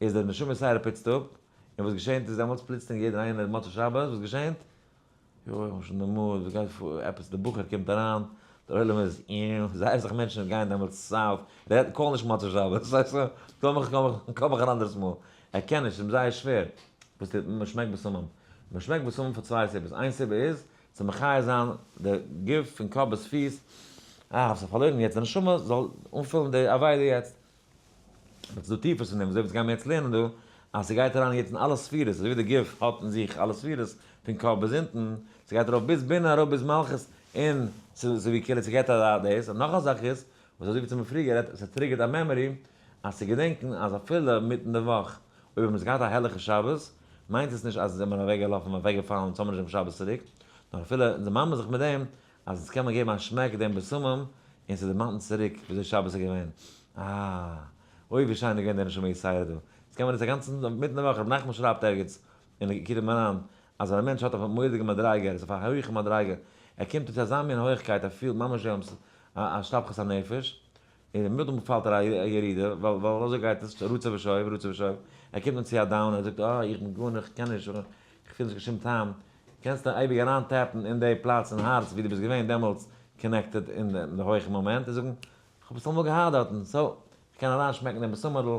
S1: איז די נשמה יתירה פוצט אפ, און וואס געשענט איז דעמאלטס פלוצלינג יעדער איינער מוצאי שבת, וואס געשענט? יוי, איך בין שוין אין די mood, וואס גייט פאר, עפעס די בחור קומט אריין, דער עולם איז איו, זייער אסאך מענטשן גייען דעמאלטס south, רעד, call נישט מוצאי שבת, ס'הייסט, call מיך, call מיך, call מיך אן אנדערס מאל, ער קען נישט, ס'איז אים זייער שווער, וואס טוט מען, מ'שמעקט בשמים, מ'שמעקט בשמים פאר צוויי סיבות, איין סיבה איז, צו מחיה זיין די גוף פון קאפ ביז פיס, אה, האסט זיך פארלוירן יעצט, די נשמה זאל אנפילן די אבידה יעצט. but ס'דא טיפערס פון דעם, אזוי ווי אונז גיימיר יעצט לערנען דא, אז ס'גייט אריין יעצט אין אלע ספירות, אזוי ווי די גוף האט אין זיך אלע ספירות, פון קאפ ביז אונטן, ס'גייט ארויף ביז בינה, אראפ ביז מלכות, און ס'איז ווי כאילו ס'געט א דאס, און נאך א זאך איז, וואס אזוי ווי צו מיר פריער גערעדט, ס' trigger ט א memory, אז צו געדענקן אז אפילו מיטן די וואך, אויב האבן מיר געהאט א הערליכע שבת, מיינט עס נישט אז זעמיר אוועקגעלאפן און אוועקגעפאלן אונז האבן נישט דעם שבת צוריק, נאר אפילו אונז דערמאנט מען זיך מיט דעם אז אונז קען מען געבן א שמעק דעם בשמים און ס'דערמאנט אונז צוריק וויאזוי שבת איז געווען. אה! אוי ווי שיין איז געווען דער נשמה יתירה דא. יעצט קען מען עס א גאנצן מיטן די וואך, רבי נחמן שרייבט ערגעץ אין ליקוטי מוהר"ן אז ווען א מענטש האט א מורא'דיגע מדריגה, ער איז אויף א הויכע מדריגה, ער קומט אן צו אזא מין הויכקייט ער פילט ממש ווי א השתפכות הנפש, און נאכדעם פאלט ער א ירידה, ווייל ווייל אזוי גייט עס, רצה ושוב, רצה ושוב, ער קומט אן צו א down, ער זאגט אה איך בין גארנישט, איך קען נישט, איך פיל נישט קיין שום טעם, קענסטו אייביג אריין tap ן אין די פלאץ אין הארץ ווי דו ביסט געווען דעמאלטס connected אין די הויכע מאמענט און זאגן, איך האב עס אמאל געהאט דארטן, so, איך קען אריין שמעקן דעם בשמר'ל,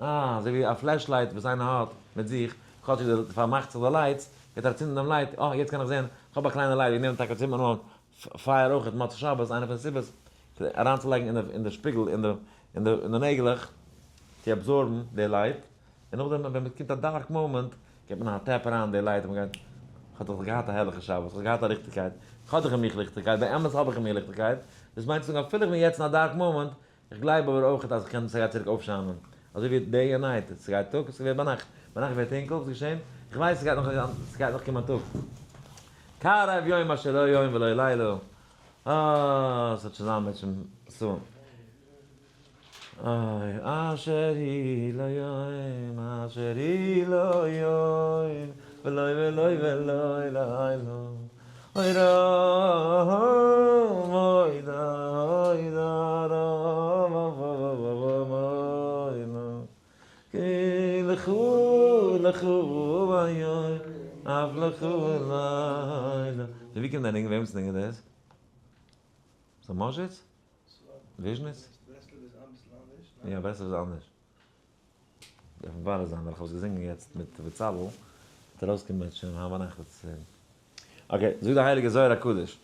S1: אה, אזוי ווי א flashlight וואס איינער האט מיט זיך, כאטשיג די פארמאכט זיך די lights, גייט ער אצינדן דעם light, אה יעצט קען איך זען, איך האב א קליינע light, וועגן דעם טאקע צינדט מען אן פייער אויכעט מוצאי שבת, איינע פון די סיבות, אריינצולייגן אין די שפיגל אין די נעגלעך צו absorb ן די light, און נאכדעם ווען מ'קומט א dark מאמענט געבט מען א tap אריין די light און מ'גייט, כ'האב דאך געהאט א הערליכע שבת, כ'האב געהאט א ליכטיגקייט, כ'האב דאך אין מיך ליכטיגקייט, באמת האב איך אין מיר ליכטיגקייט, דאס מיינט צו זאגן אפילו איך בין יעצט אין א dark מאמענט, איך גלייב אבער אויכעט אז כ'קען ס'גייט צוריק אויפשיינען, אזוי ווי day און night, ס'גייט טאג, ס'ווערט ביינאכט, ביינאכט ווערט טונקל, וואס געשען? איך ווייס ס'גייט נאך ס'גייט נאך קומען טאג. קרב יום אשר לא יום ולא לילה, אה, ס'וועט שוין זיין בעצם soon. איי, אשר היא לא יום, אשר היא לא יום, ולא ולא ולא לילה. אוי רם, אוי דא, אוי דא, רם, אוי נא. כי לכו לכו היום, אף לכו לילה. ווי קומט דער ניגון? וועמענס ניגון איז דאס? ס'איז מאזשיץ? וויזשניץ?
S2: ברסלב איז אביסל אנדערש,
S1: ניין? יא, ברסלב איז אנדערש. דארף מברר זיין ווייל איך האב עס געזינגען יעצט מיט בצלאל, וועט ארויסקומען שוין היינט ביינאכט וועט עס ווערן. okay, זאגט די הייליגע זוהר הקדוש.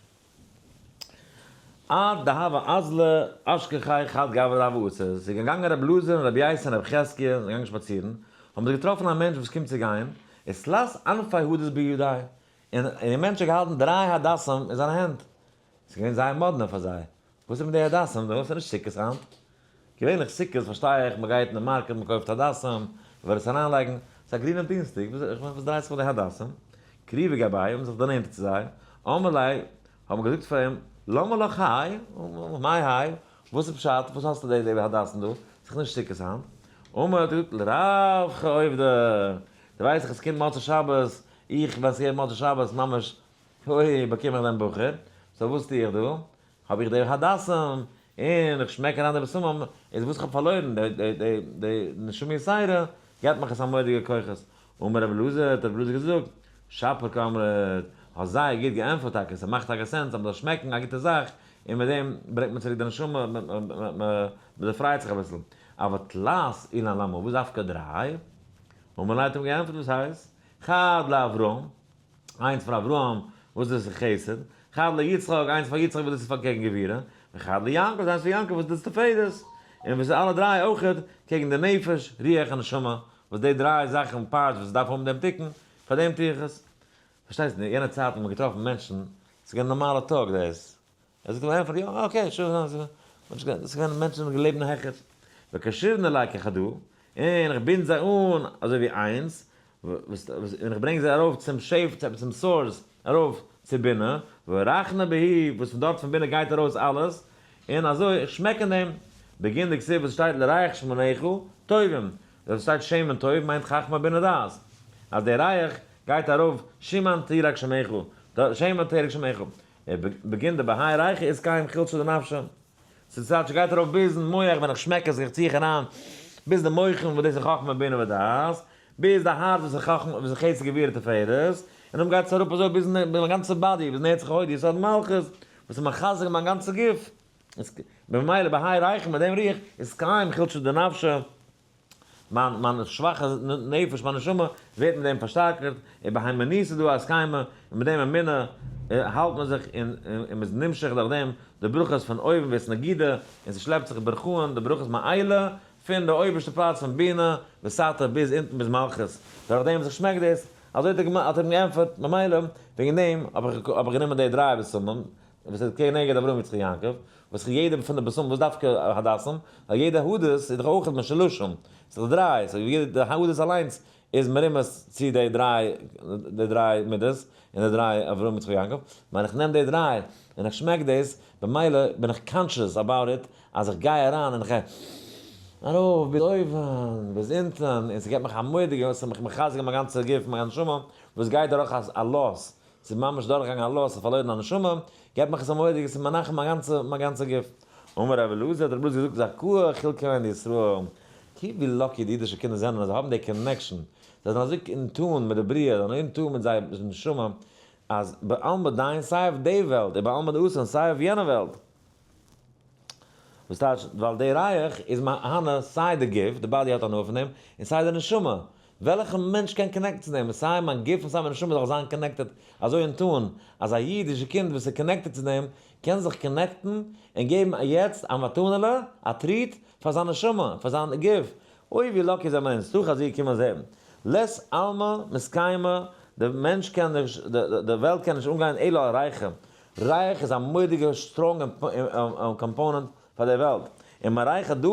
S1: עד דהוה אזלא אשכחיה חד גברא דהוה אתי, ס'איז געגאנגען רבי אלעזר און רבי ייסא און רבי חזקיה זענען געגאנגען שפאצירן, האבן זיי געטראפן א מענטש וואס קומט צו גיין, ותלת ענפי הדס בידיה, און דער מענטש האט געהאלטן דריי הדסים אין זיינע הענט, ס'איז געווען זייער מאדנע פאר זיי, וואס איז מיט די הדסים דא? ס'איז נישט סוכות היינט. געווענליך סוכות פארשטיי איך, מ'גייט אין די market מ'קויפט הדסים, מ'וויל עס אריינלייגן, ס'איז א גרינעם דינסטאג, וואס דרייט זיך מיט די הדסים? קריבי גבייהו האבן זיך דערנענטערט צו זיי, אמרו ליה, האבן געזאגט פאר אים, למה לך האי, מאי האי, וואס איז פשט, וואס האסטו די הדסים דא, ס'איז דאך נישט סוכות היינט. אמר האט געזאגט, לרווחא עובדי, דו ווייסט דאך עס קומט מוצאי שבת, איך ווען ס'געווען מוצאי שבת ממש אוי באקום איך דעם בחור, so וואס טו איך דא? האב איך די הדסים, און איך שמעק אריין די בשמים, איז וואס איך האב פארלוירן, די נשמה יתירה, געבט מיך עס א מורא'דיגע כוחות. אמר רבי אלעזר, האט רבי אלעזר געזאגט, שפיר קאמרת, האסט זייער גוט געענטפערט טאקע, ס'מאכט טאקע sense אז מ'זאל שמעקן א גוטע זאך, און מיט דעם ברענגט מען צוריק די נשמה, מ'דערפרייט זיך אביסל. אבער תלת אילן למה, וואס דווקא דריי? אמר ליה האט אים געענטפערט, וואס הייסט? חד לאברהם, איינס פאר אברהם וואס דאס איז חסד, חד ליצחק, איינס פאר יצחק וואס דאס איז פאר קעגן גבורה, וחד ליעקב, איז איינס פאר יעקב וואס דאס איז תפארת, און וואס איז אלע דריי אויכעט קעגן די נפש, רוח און נשמה, וואס די דריי זאכן parts וואס דארף האבן דעם תיקון, פאר דעם טו איך עס. פארשטייסט, אין יענע צייטן האט מען געטראפן מענטשן, ס'איז געווען נארמאלע טאג דאס. ער זאגט אים ענטפער, יא, okay, sure, ס'איז געווען מענטשן וואס געלעבט אין העכער. וקשירנא ליה כחדא, און איך בינד זיי אן אזוי ווי איינס, און איך ברענג זיי ארויף צום שעף, צום source, ארויף צו בינה, ורכנא בהו, וואס פון דארט פון בינה גייט ארויס אלעס, און אזוי איך שמעק אין דעם. בגין דכתיב וואס שטייט לריח שמניך טובים, דאס שטייט שמן טוב מיינט חכמה בינה דעת, אז דער ריח גייט ארויף שמן תירק שמך, שמן תירק שמך, בגין דבהאי ריחא איז קיים חולשא דנפשא, ס'איז טייטש ס'גייט ארויף ביזן מח ווען איך שמעק עס איך צי איך אריין ביז די מוחין וואס דאס איז חכמה בינה ודעת, ביז די הארץ וואס איז חכמה וואס איז חסד גבורה תפארת, און דאן גייט עס אראפ אזוי ביזן מיין גאנצע body ביז נצח הוד יסוד מלכות וואס איז מחזק מיין גאנצע גוף, ממילא בהאי ריחא מיט דעם ריח איז קיים חולשא דנפשא. מיין מיין שוואכע נפש, מיין נשמה, ווערט מיט דעם פארשטארקערט, און בהימנותא איז דא א הסכמה, און מיט דעם אמונה האלט מען זיך און און מ'איז נמשך דורך דעם די ברכות פון אויבן ווערט נגידה, און ס'שלעפט זיך ברכהן די ברכות מעילא, פון די אויבערשטע פלאץ פון בינה וסתר ביז אונטן ביז מלכות, דורך דעם וואס איך שמעק דאס, אזוי האט ער אים געענטפערט, ממילא וועגן דעם האב איך האב איך גענומען די דריי בשמים, וואס איז כנגד אברהם יצחק יעקב, וואס יעדע פון די בשמים, וואס דווקא הדסים, ווייל יעדע הדס איז דאך אויך משלשים, ס'איז דאך דריי, so יעדע די הדס אליינס איז מרומז צו די דריי, די דריי מידות, און די דריי אברהם יצחק יעקב, ווען איך נעם די דריי און איך שמעק דאס, במילא בין איך conscious about it, אז איך גיי אריין און איך גיי ארויף ביז אויבן, ביז אונטן, און ס'געבט מיך א מורא'דיגע, ס'מיך מחזק מיין גאנצע גוף, מיין נשמה, וואס גייט דורך א loss, ס'איז ממש דורכגעגאנגען א loss, פארלוירן א נשמה, געבט מיך עס א מורא'דיגע, ס'איז מנחם מיין גאנצע, מיין גאנצע גוף. אמר רבי אלעזר, האט רבי אלעזר געזאגט, זכאה חולקהון דישראל, קוק ווי lucky די אידישע קינדער זענען אז זיי האבן די connection, זיי זענען אזוי in tune מיט די בריאה, זיי זענען in tune מיט זייער נשמה, אז בעלמא דין סיי אויף די וועלט, ובעלמא דאתי סיי אויף יענע וועלט. וואס טייטש, ווייל די ריח איז מהנה סיי די גוף, די body האט הנאה פון דעם, און סיי די נשמה. וועלכע מענטש קען connect ן צו דעם? סיי מיין גוף און סיי מיין נשמה זאל זיין connected אזוי in tune, אז א אידישע קינד וואס איז connected צו דעם, קען זיך connect ן און געבן יעצט א מתנה'לע, א treat, פאר זיין נשמה, פאר זיין גוף. אוי ווי lucky זעמער אונז, תא חזי קום און זע. לית עלמא מתקיימא, די מענטש קען נישט, די וועלט קען נישט אנגיין אלא על ריחא. ריח איז א מורא'דיגע strong component פאר דער וועלט. און מריחא דא,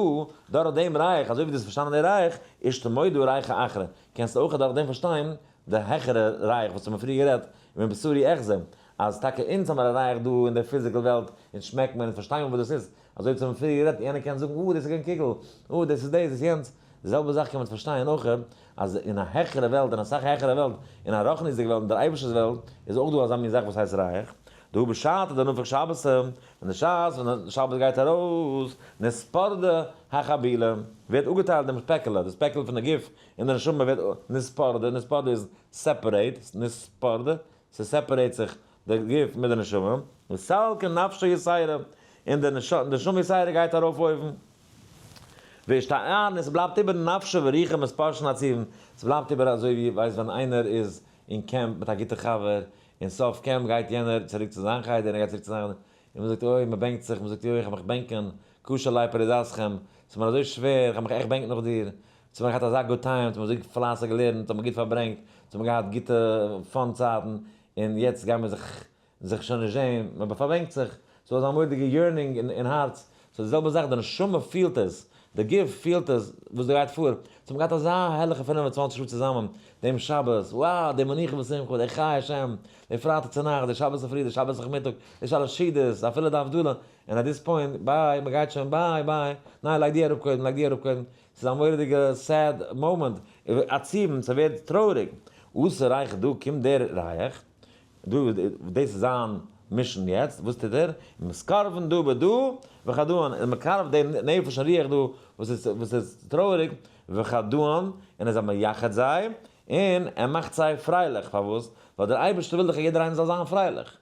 S1: דורך דעם ריח, אזוי ווי דו האסט פארשטאנען די ריח, אשתמודע ריחא אחרא, קענסטו אויך דורך דעם פארשטיין די העכערע ריח וואס האבן פריער גערעדט, ומבשרי אחזה, אז טאקע אונז האמיר א ריח דא אין דער physical וועלט, אונז שמעקט מען און פארשטיי מיר וואס דאס איז, אזוי ווי האבן פריער גערעדט, יענער קען זאגן, אה, דאס איז געווען קוגל, אה, דאס איז דאס, דאס איז יענץ. די זעלבע זאך קען מען פארשטיין אויך, אז אין א העכערע וועלט, אין אסאך העכערע וועלט, אין א רוחניות'דיגע וועלט, אין דער אייבערשטער'ס וועלט, איז אויך דא אזא מין זאך וואס הייסט ריח. דהא בשעתא דנפק שבתא, ווען די שעת ווען די שבת גייט ארויס, נתפרדא החבילה, ווערט אפגעטיילט דעם פעקעלע, דאס פעקעלע פון די גוף און די נשמה ווערט נתפרדא, נתפרדא איז separate, נתפרדא, ס' separate זיך די גוף מיט די נשמה, וסלקא נפשא יתירא, און די נשמה יתירא גייט ארויף אויבן. ואשתאר, און ס'בלייבט איבער נפשא ורוחא מתפרשין עציבין, ס'בלייבט איבער אזוי ווי ווייסט ווען איינער איז אין קעמפ מיט א גוטע חבר, אין סוף קעמפ גייט יענער צוריק צו זיין חדר און ער גייט צוריק צו זיין חדר, און מ'זאגט אוי מ'בענקט זיך, מ'זאגט אוי איך האב מיך בענקען, קשה עלי פרידתכם, ס'איז מיר אזוי שווער, איך האב מיך עכט בענקט נאך דיר, ס'האט מיר געהאט אזא good time, ס'האט מיר אזוי פלייסיג געלערנט, ס'האט מיר גוט פארברענגט, ס'האט מיר געהאט גוטע fun צייטן, און יעצט גיימיר זיך זיך שוין נישט זעהן, מען פארבענקט זיך, ס'איז דא אזא מורא'דיגע yearning אין הארץ, ס'איז די זעלבע זאך, די נשמה פילט עס, די גוף פילט עס, וואס דא גייט פאר, ס'האט מען געהאט אזא הערליכע 25 שעה צוזאמען, דעם שבת, wow, די מנוחה ושמחה, די חי השם, די פרייטאג צונאכט, די שבת צופרי, די שבת נאכמיטאג, די שלש סעודות, אפילו די הבדלה, און at this point, bye, מען גייט שוין, bye bye, ניין לייג די אראפ קודם, לייג די אראפ קודם, ס'איז א מורא'דיגע sad moment, עצובים, ס'ווערט טרויעריג, אתא ריחא דא קומט דער ריח, דא דאס איז זיין mission יעצט, וואס טוט ער? מתקרבן דא בדא וחדאן, איז מקרב דעם נפש און רוח דא וואס איז וואס איז טרויעריג, וחדאן, און ער איז א מייחד זיי, און ער מאכט זיי פרייליך, פארוואס? ווייל דער אייבערשטער וויל דאך אז יעדער איינער זאל זיין פרייליך,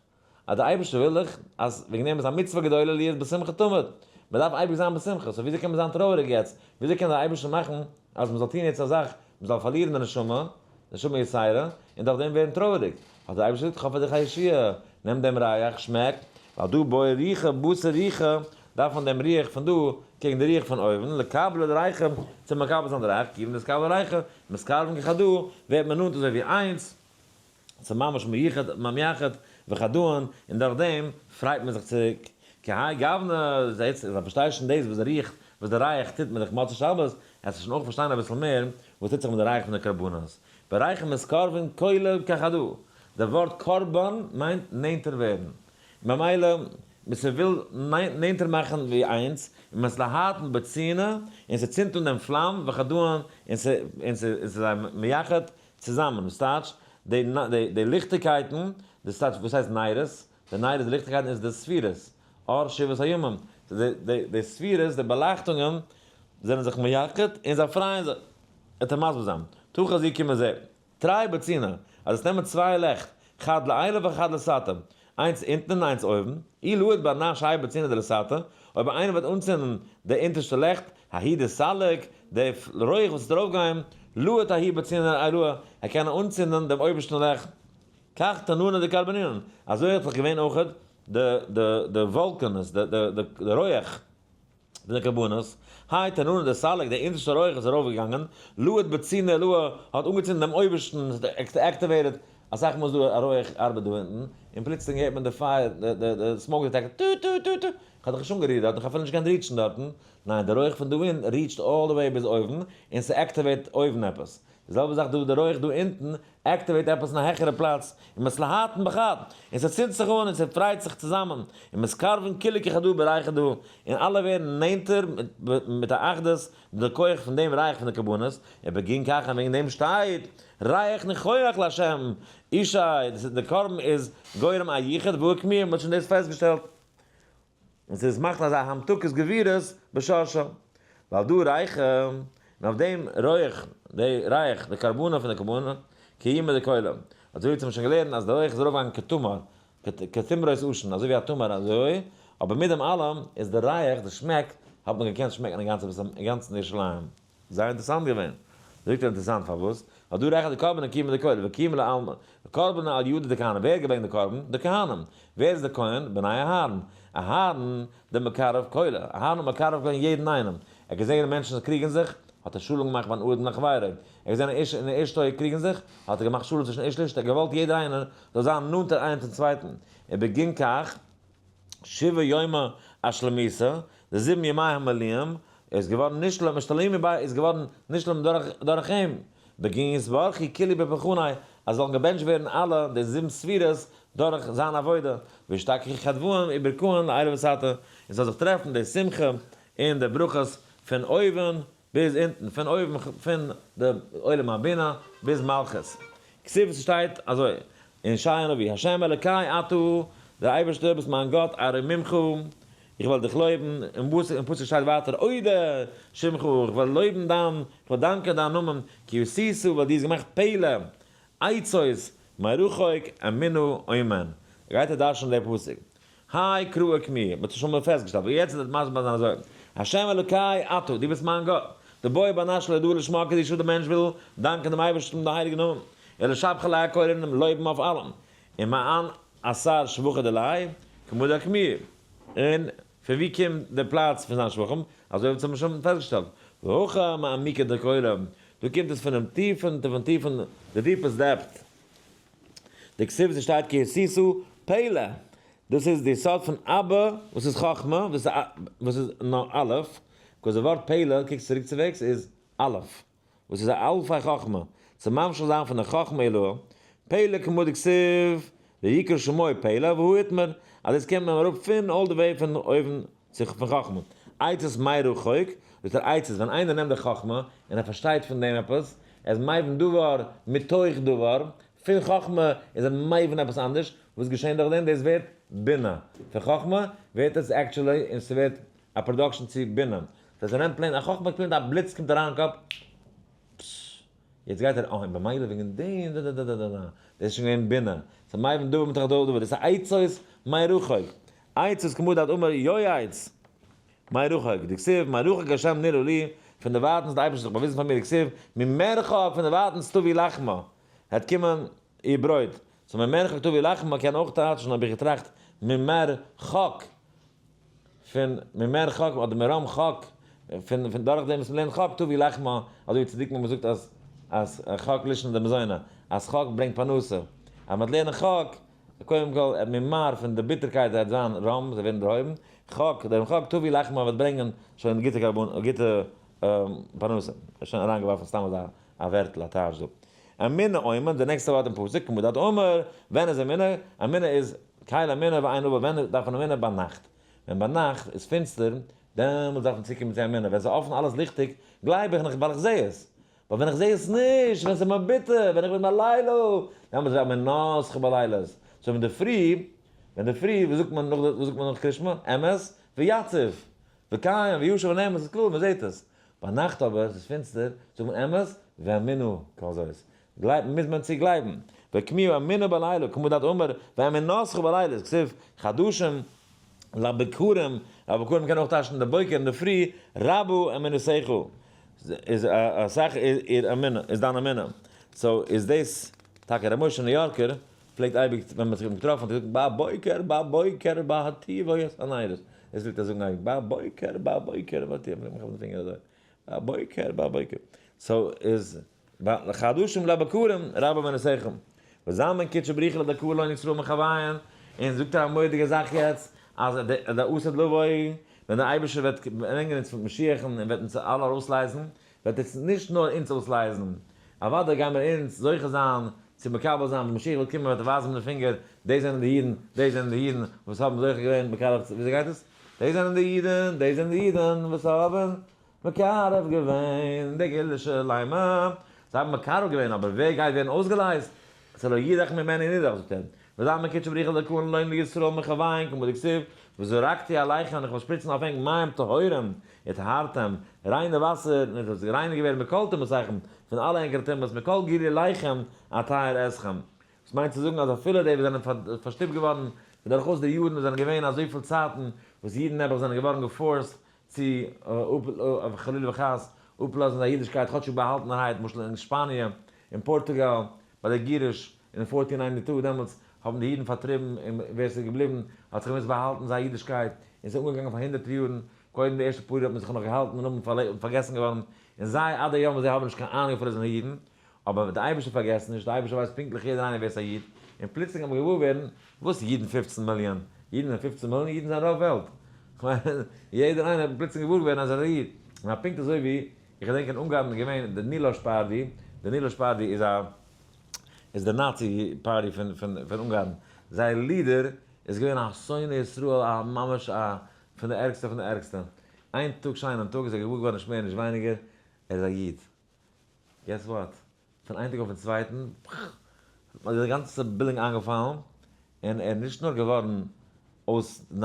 S1: אז דער אייבערשטער וויל דאך אז וועגן דעם איז א מצוה גדולה להיות בשמחה תמיד, מען דארף אייביג זיין בשמחה, so וויאזוי קען מען זיין טרויעריג יעצט? וויאזוי קען דער אייבערשטער מאכן אז מען זאל טון יעצט א זאך, מען זאל פארלירן די נשמה, נשמה יתירה, און דורך דעם ווערן טרויעריג? האט דער אייבערשטער געזאגט, איך האב פאר דיך א ישועה, נעם דעם ריח, שמעק, ווייל דא בעי רוחא בתר רוחא, דארף מען דעם רוח פון דא קעגן די רוח פון אויבן, לקבלא דריחא, צו מקבל זיין די ריח, כיוון דאתקבל ריחא, מתקרבין כחדא, ווערט מען נאנט אזוי ווי איינס, ס'איז ממש מיוחד ממיחד וכדו', און דורך דעם פרייט מען זיך צוריק. כי האי גוונא, זעהט זיך אז פארשטייסט שוין דאס וואס די רוח וואס די ריח טוט מיט די מוצאי שבת, עסט שוין אויך פארשטיין אביסל מער וואס טוט זיך מיט די ריח פון די קרבנות. בריחא מתקרבין כולא כחדא, די ווארט קרבן מיינט נענטער ווערן, ממילא ווען ס'וויל נענטער מאכן ווי איינס, און מתלהטין בצינה, און ס'צינדט אן דעם פלאם וכדו', און ס'איז זיי מייחד צוזאמען, וואס טייטש די די ליכטיגקייטן, דאס טייטש וואס הייסט נרות, די נרות די ליכטיגקייטן איז די ספירות, אור שבעת הימים, די די ספירות די באלייכטונגען זענען זיך מייחד און זיי פרייען זיך, וועט ער מסביר זיין, תא חזי קום און זע, תרי בצינא, אז עס נעמען צוויי לעכט, חד לעילא וחד לתתא, איינס אונטן און איינס אויבן, אי להיט בר נש האי בצינא דלתתא, אויב איינער וועט אנצינדן די אונטערשטע לעכט, ההוא דסליק, די רויעך וואס וועט ארויפגיין, להיט ההוא בצינא דעילאה, ער קען אנצינדן דעם אויבערשטן לעכט. כך תננא דקרבנינן, אזוי האט זיך געווען אויך די די די וואלקענעס, די די די רויעך. פון די קרבנות, האי תננא דסליק, דער אונטערשטער רויעך איז ארויפגעגאנגען, להיט בצינא עילאה, האט אנגעצינדן דעם אויבערשטן, עס activated, אסאך מאל איז דא א רויעך ארבעט דא אונטן, און פלוצלינג הערט מען די פייער, די smoke detector, טו טו טו טו, איך האב דיך נישט אנגערירט דארטן, איך האב אפילו נישט געקענט reach ן דארטן, ניין, די רויעך פון דא אונטן reach ט all the way ביז אויבן, און ס' activate אויבן עפעס. די זעלבע זאך דא, די רויעך דא אונטן activate עפעס אין א העכערע פלאץ, און מתלהטין בחד, און ס'צינדט זיך אן און ס'פרייט זיך צוזאמען, און מתקרבין כולהו כחדא בריחא דא, און אלע ווערן נענטער מיט א אחדות מיט די כח פון דעם ריח פון די קרבנות, ובגין כך און וועגן דעם שטייט, ריח ניחוח לה', אשי, די קרבן איז גורם א יחוד והא אוקמוה, מ'האט שוין דאס פעסטגעשטעלט. און ס'איז מאכט אזא המתקת גבורות בשרשו. ועל דא ריחא, און אויף דעם רויעך, די ריח, די קרבנה פון די קרבנה, קיימא דכולא. אזוי ווי אונז האבן שוין געלערנט אז די רויעך איז ארויפגעגאנגען כתמר, כתמרות עשן, אזוי ווי א תמר אזוי, אבער מיט דעם אלעם איז די ריח, די שמעק, האט מען געקענט שמעקן אין גאנצן ירושלים. זייער אינטערעסאנט געווען. זאגט ער אינטערעסאנט פארוואס? ווייל דא ריחא דקרבנא קיימא דכולא וקיימא לעלמא קרבנא על ידא דכהנים ווער האט געברענגט די קרבן? די כהנים. ווער איז די כהן? בני אהרן. אהרן דער מקרב כולא. אהרן האט מקרב געווען יעדן איינעם. ער האט געזען ווי מענטשן קריגן זיך, האט ער שלום געמאכט בין אדם לחבירו. ער האט געזען איש און אשתו קריגן זיך, האט ער געמאכט שלום צווישן איש לאשתו. ער האט געוואלט יעדער איינער זאל זיין נאנטער איינער צום צווייטן. ובגין כך שבעה יומי אשלמיתא, די זיבן ימי המילואים, איז געווארן נשלם, אשתלומי ביי איז געווארן נשלם דורך דורך אים, בגין יתברכו כולהו בפולחניה, אז זאלן געבענטשט ווערן אלע די זיבן ספירות דורך זיין עבודה, ואשתכחו חדוהון וברכהון לעילא ותתא, און ס'זאל זיך טרעפן די שמחה און די ברכות פון אויבן ביז אונטן, פון אויבן פון די עולם הבינה ביז מלכות. כתיב ס'שטייט אזוי אין ישעיה הנביא, ה' אלקי אתה, דער אייבערשטער ביסט מיין גאט ארוממך, איך וועל דיך לויבן, און פסוק שטייט ווייטער אודה שמך, איך וועל לויבן דיין, איך וועל דאנקען דיין נאמען, כי עשית, ווייל דו האסט געמאכט פלא, עצות, מרחוק אמונה אמן. גייט ער דרש'נען די פסוק. האי קרא אוקמוה, מ'האט עס שוין פעסטגעשטעלט, אבער יעצט וועט מסביר זיין אזוי, השם אלוקי אתה, דו ביסט מיין גאט, דבעי בר נש להודאה לשמה קדישא, דער מענטש וויל דאנקען דעם אייבערשטן די הייליגע נאמען, ולשבחא לאי כל און אים לויבן אויף אלעם, ומאין אתר שבחא דיליה, כמה דאוקמוה. און פון ווי קומט די פלאץ פון זיין שבחים? אזוי ווי אונז האבן שוין פעסטגעשטעלט, והכא מעמיקא דכולא, דא קומט עס פונעם טיפן טיפן טיפן, די deepest depth. דכתיב ס'שטייט כי עשית פלא, דאס איז די סוד פון אבא וואס איז חכמה, וואס איז נאר א', because די ווארט פלא, קוקסט צוריק צוועגס, איז א', וואס איז א אלפי חכמה, צו ממשיך זיין פון די חכמה עילאה, פלא כמו דכתיב ויקרא שמו פלא והוא איתמר, אז דאס קומט מען אראפ פון all the way פון אויבן צו פון חכמה. עצות מרחוק, זאגט ער עצות, ווען איינער נעמט די חכמה און ער פארשטייט פון דעם עפעס, ער איז מבין דבר מתוך דבר, פון חכמה איז ער מבין עפעס אנדערש, וואס געשען דורך דעם? דאס ווערט בינה. פון חכמה ווערט עס actually און ס'ווערט א production צו בינה. דאס ער נעמט plain א חכמה קומט א בליץ קומט אריין אין קאפ, פששש, יעצט גייט ער אהן, במילא וועגן דעם דא דא דא דא דא, דאס איז שוין געווען בינה, ס'איז מבין דבר מתוך דבר, דאס איז עצות מרחוק, עצות כמו דאת אמר יועץ מרחוק, דכתיב מרחוק השם נראה לי, פון דערווייטנס האט דער אייבערשטער זיך באוויזן פאר מיר, דכתיב ממרחק פון דערווייטנס תביא לחמה, העט קומען איר ברויט, so ממרחק תביא לחמה קען אויך טייטשן האב איך געטראכט. ממרחק, פון ממרחק אדער מרמחק, פון פון דורך דעם וואס מ'לערנט חק תביא לחמה, אזוי ווי צדיקים האבן געזאגט אז אז חק לישנא דמזונא, אז חק ברענגט פרנסה, אז מ'וועט לערנען חק, קודם כל עט ממר פון די ביטערקייט וועט זיין רם, זיי ווערן דערהויבן, חק, דעם חק תביא לחמה וועט ברענגען שוין גוטע קרבנות, גוטע פרנסה, שוין אריינגעווארפן סתם אזא א ווערטל א טייטש דא. אמונה אומן, די נעקסטע ווארט אין פסוק, כמדד אומר, ווען איז אמונה? אמונה איז קייל אמונה ואין אבא, ווען דארף מען אמונה? ביינאכט. ווען ביינאכט איז פינסטער, דעמאלטס דארף מען צוקומען צו אמונה, ווען ס'איז אפן אלעס ליכטיג, גלייב איך נאך ווייל איך זע עס. ווייל ווען איך זע עס נישט, ווען ס'איז מיר ביטער, ווען איך בין בלילה, דעמאלטס ווערט מען נאס כבלילות. so אינדערפרי, ווען די פרי, וואס זאגט מען נאך די, וואס זאגט מען נאך קרישמע? אמת ויציב, וקיים וישר ונאמן, ס'איז קלאר, מ'זעט עס. ביינאכט אבער, ס'איז פינסטער, זאגט מען אמת ואמינו כל זאת. גלייבן מוז מען צו גלייבן. וכמיהו אמינו בלילה, כמו דאת אמר, ואמינתך בלילה, כתיב חדשים לבקרים, לבקרים קען אויך טייטשן די בוקר אינדערפרי, רבו אמונתך, איז אסאך איר אמונה, איז דיין אמונה. so איז דאס טאקע ר' משה ניו יארקער פלעגט אייביג ווען מ'האט זיך אים געטראפן האט ער געזאגט בבוקר בבוקר בהטיבו את הנרות, דאס פלעגט ער זאגן אייביג בבוקר בבוקר בהטיבו, פלעגט מען כאפן די פינגער אזוי בבוקר בבוקר, so איז חדשים לבקרים רבה אמונתכם, וזמן קודשא בריך הוא לדקה לא נצרא מחוויין, און זאגט ער א מורא'דיגע זאך יעצט, אז די עתיד לבוא, ווען דער אייבערשטער וועט ברענגען אונז מיט משיח'ן און וועט אונז אלע ארויסלייזן, וועט עס נישט נאר אונז אויסלייזן, אוודאי גיימער אונז זוכה זיין צו מקבל זיין, ווען משיח וועט קומען וועט ער ווייזן מיט די פינגער, דאס זענען די אידן, דאס זענען די אידן וואס האבן זוכה געווען מקרב צו, וויאזוי גייט עס? דאס זענען די אידן, דאס זענען די אידן וואס האבן מקרב געווען די גאולה שלימה, זיי האבן מקרב געווען, אבער ווער גייט ווערן אויסגעלייזט? שלא ידח ממנו נידח, זאגט ער, וזלמן קודשא בריך הוא דקאן לוין לישראל מחוויין כמו דכתיב, וזרקתי עליכם און איך וועל שפריצן אויף ענק מים טהורים, וטהרתם, ריינע וואסער, און עס וועט גערייניגט ווערן מכל טומאתיכם, פון אלע ענקערע טומאות, מכל גילוליכם אטהר אתכם. דאס מיינט צו זאגן אז אפילו די וואס זענען פארשטופט געווארן דורכאויס די יארן וואס זענען געווען אזויפיל צייטן וואס אידן נעבעך זענען געווארן גע forced צו חלילה וחס אפלאזן זייער אידישקייט כאטשיג באהאלטענערהייט, למשל אין שפאניע, אין פארטוגאל, ביי די גירוש אין fourteen ninety two דעמאלטס האבן די אידן פארטריבן און ווער ס'איז געבליבן האט זיך געמוזט באהאלטן זייער אידישקייט און ס'איז אנגעגאנגען פאר הונדערטער יארן, קודם די ערשטע פאר יאר האט מען זיך נאך געהאלטן און נאכדעם פארגעסן געווארן און זיי עד היום הזה האבן נישט קיין אהנונג אפילו זענען אידן, אבער די אייבערשטער פארגעסט נישט, די אייבערשטער ווייסט פונקטליך יעדער איינער ווער ס'איז א איד, און פלוצלינג האט מען געוואר ווערן, וואס אידן 15 מיליאן? אידן זענען 15 מיליאן? אידן זענען רוב וועלט. כ'מיין, יעדער איינער האט פלוצלינג געוואר געווארן אז ער איז א איד. און פונקט אזוי ווי, איך געדענק אין אונגארן איז געווען די נילאש party, די נילאש party איז א, איז די Nazi party פון פון פון אונגארן, זייער leader איז געווען א שונא ישראל א ממש א פון די ערגסטע פון די ערגסטע. איין טאג שיינעם טאג איז ער געוואר געווארן נישט מער נישט ווייניגער, ער איז א איד. guess what? פון איין טאג אויפן צווייטן איז די גאנצע בילדינג איינגעפאלן, און ער איז נישט נאר געווארן אויס Nazi,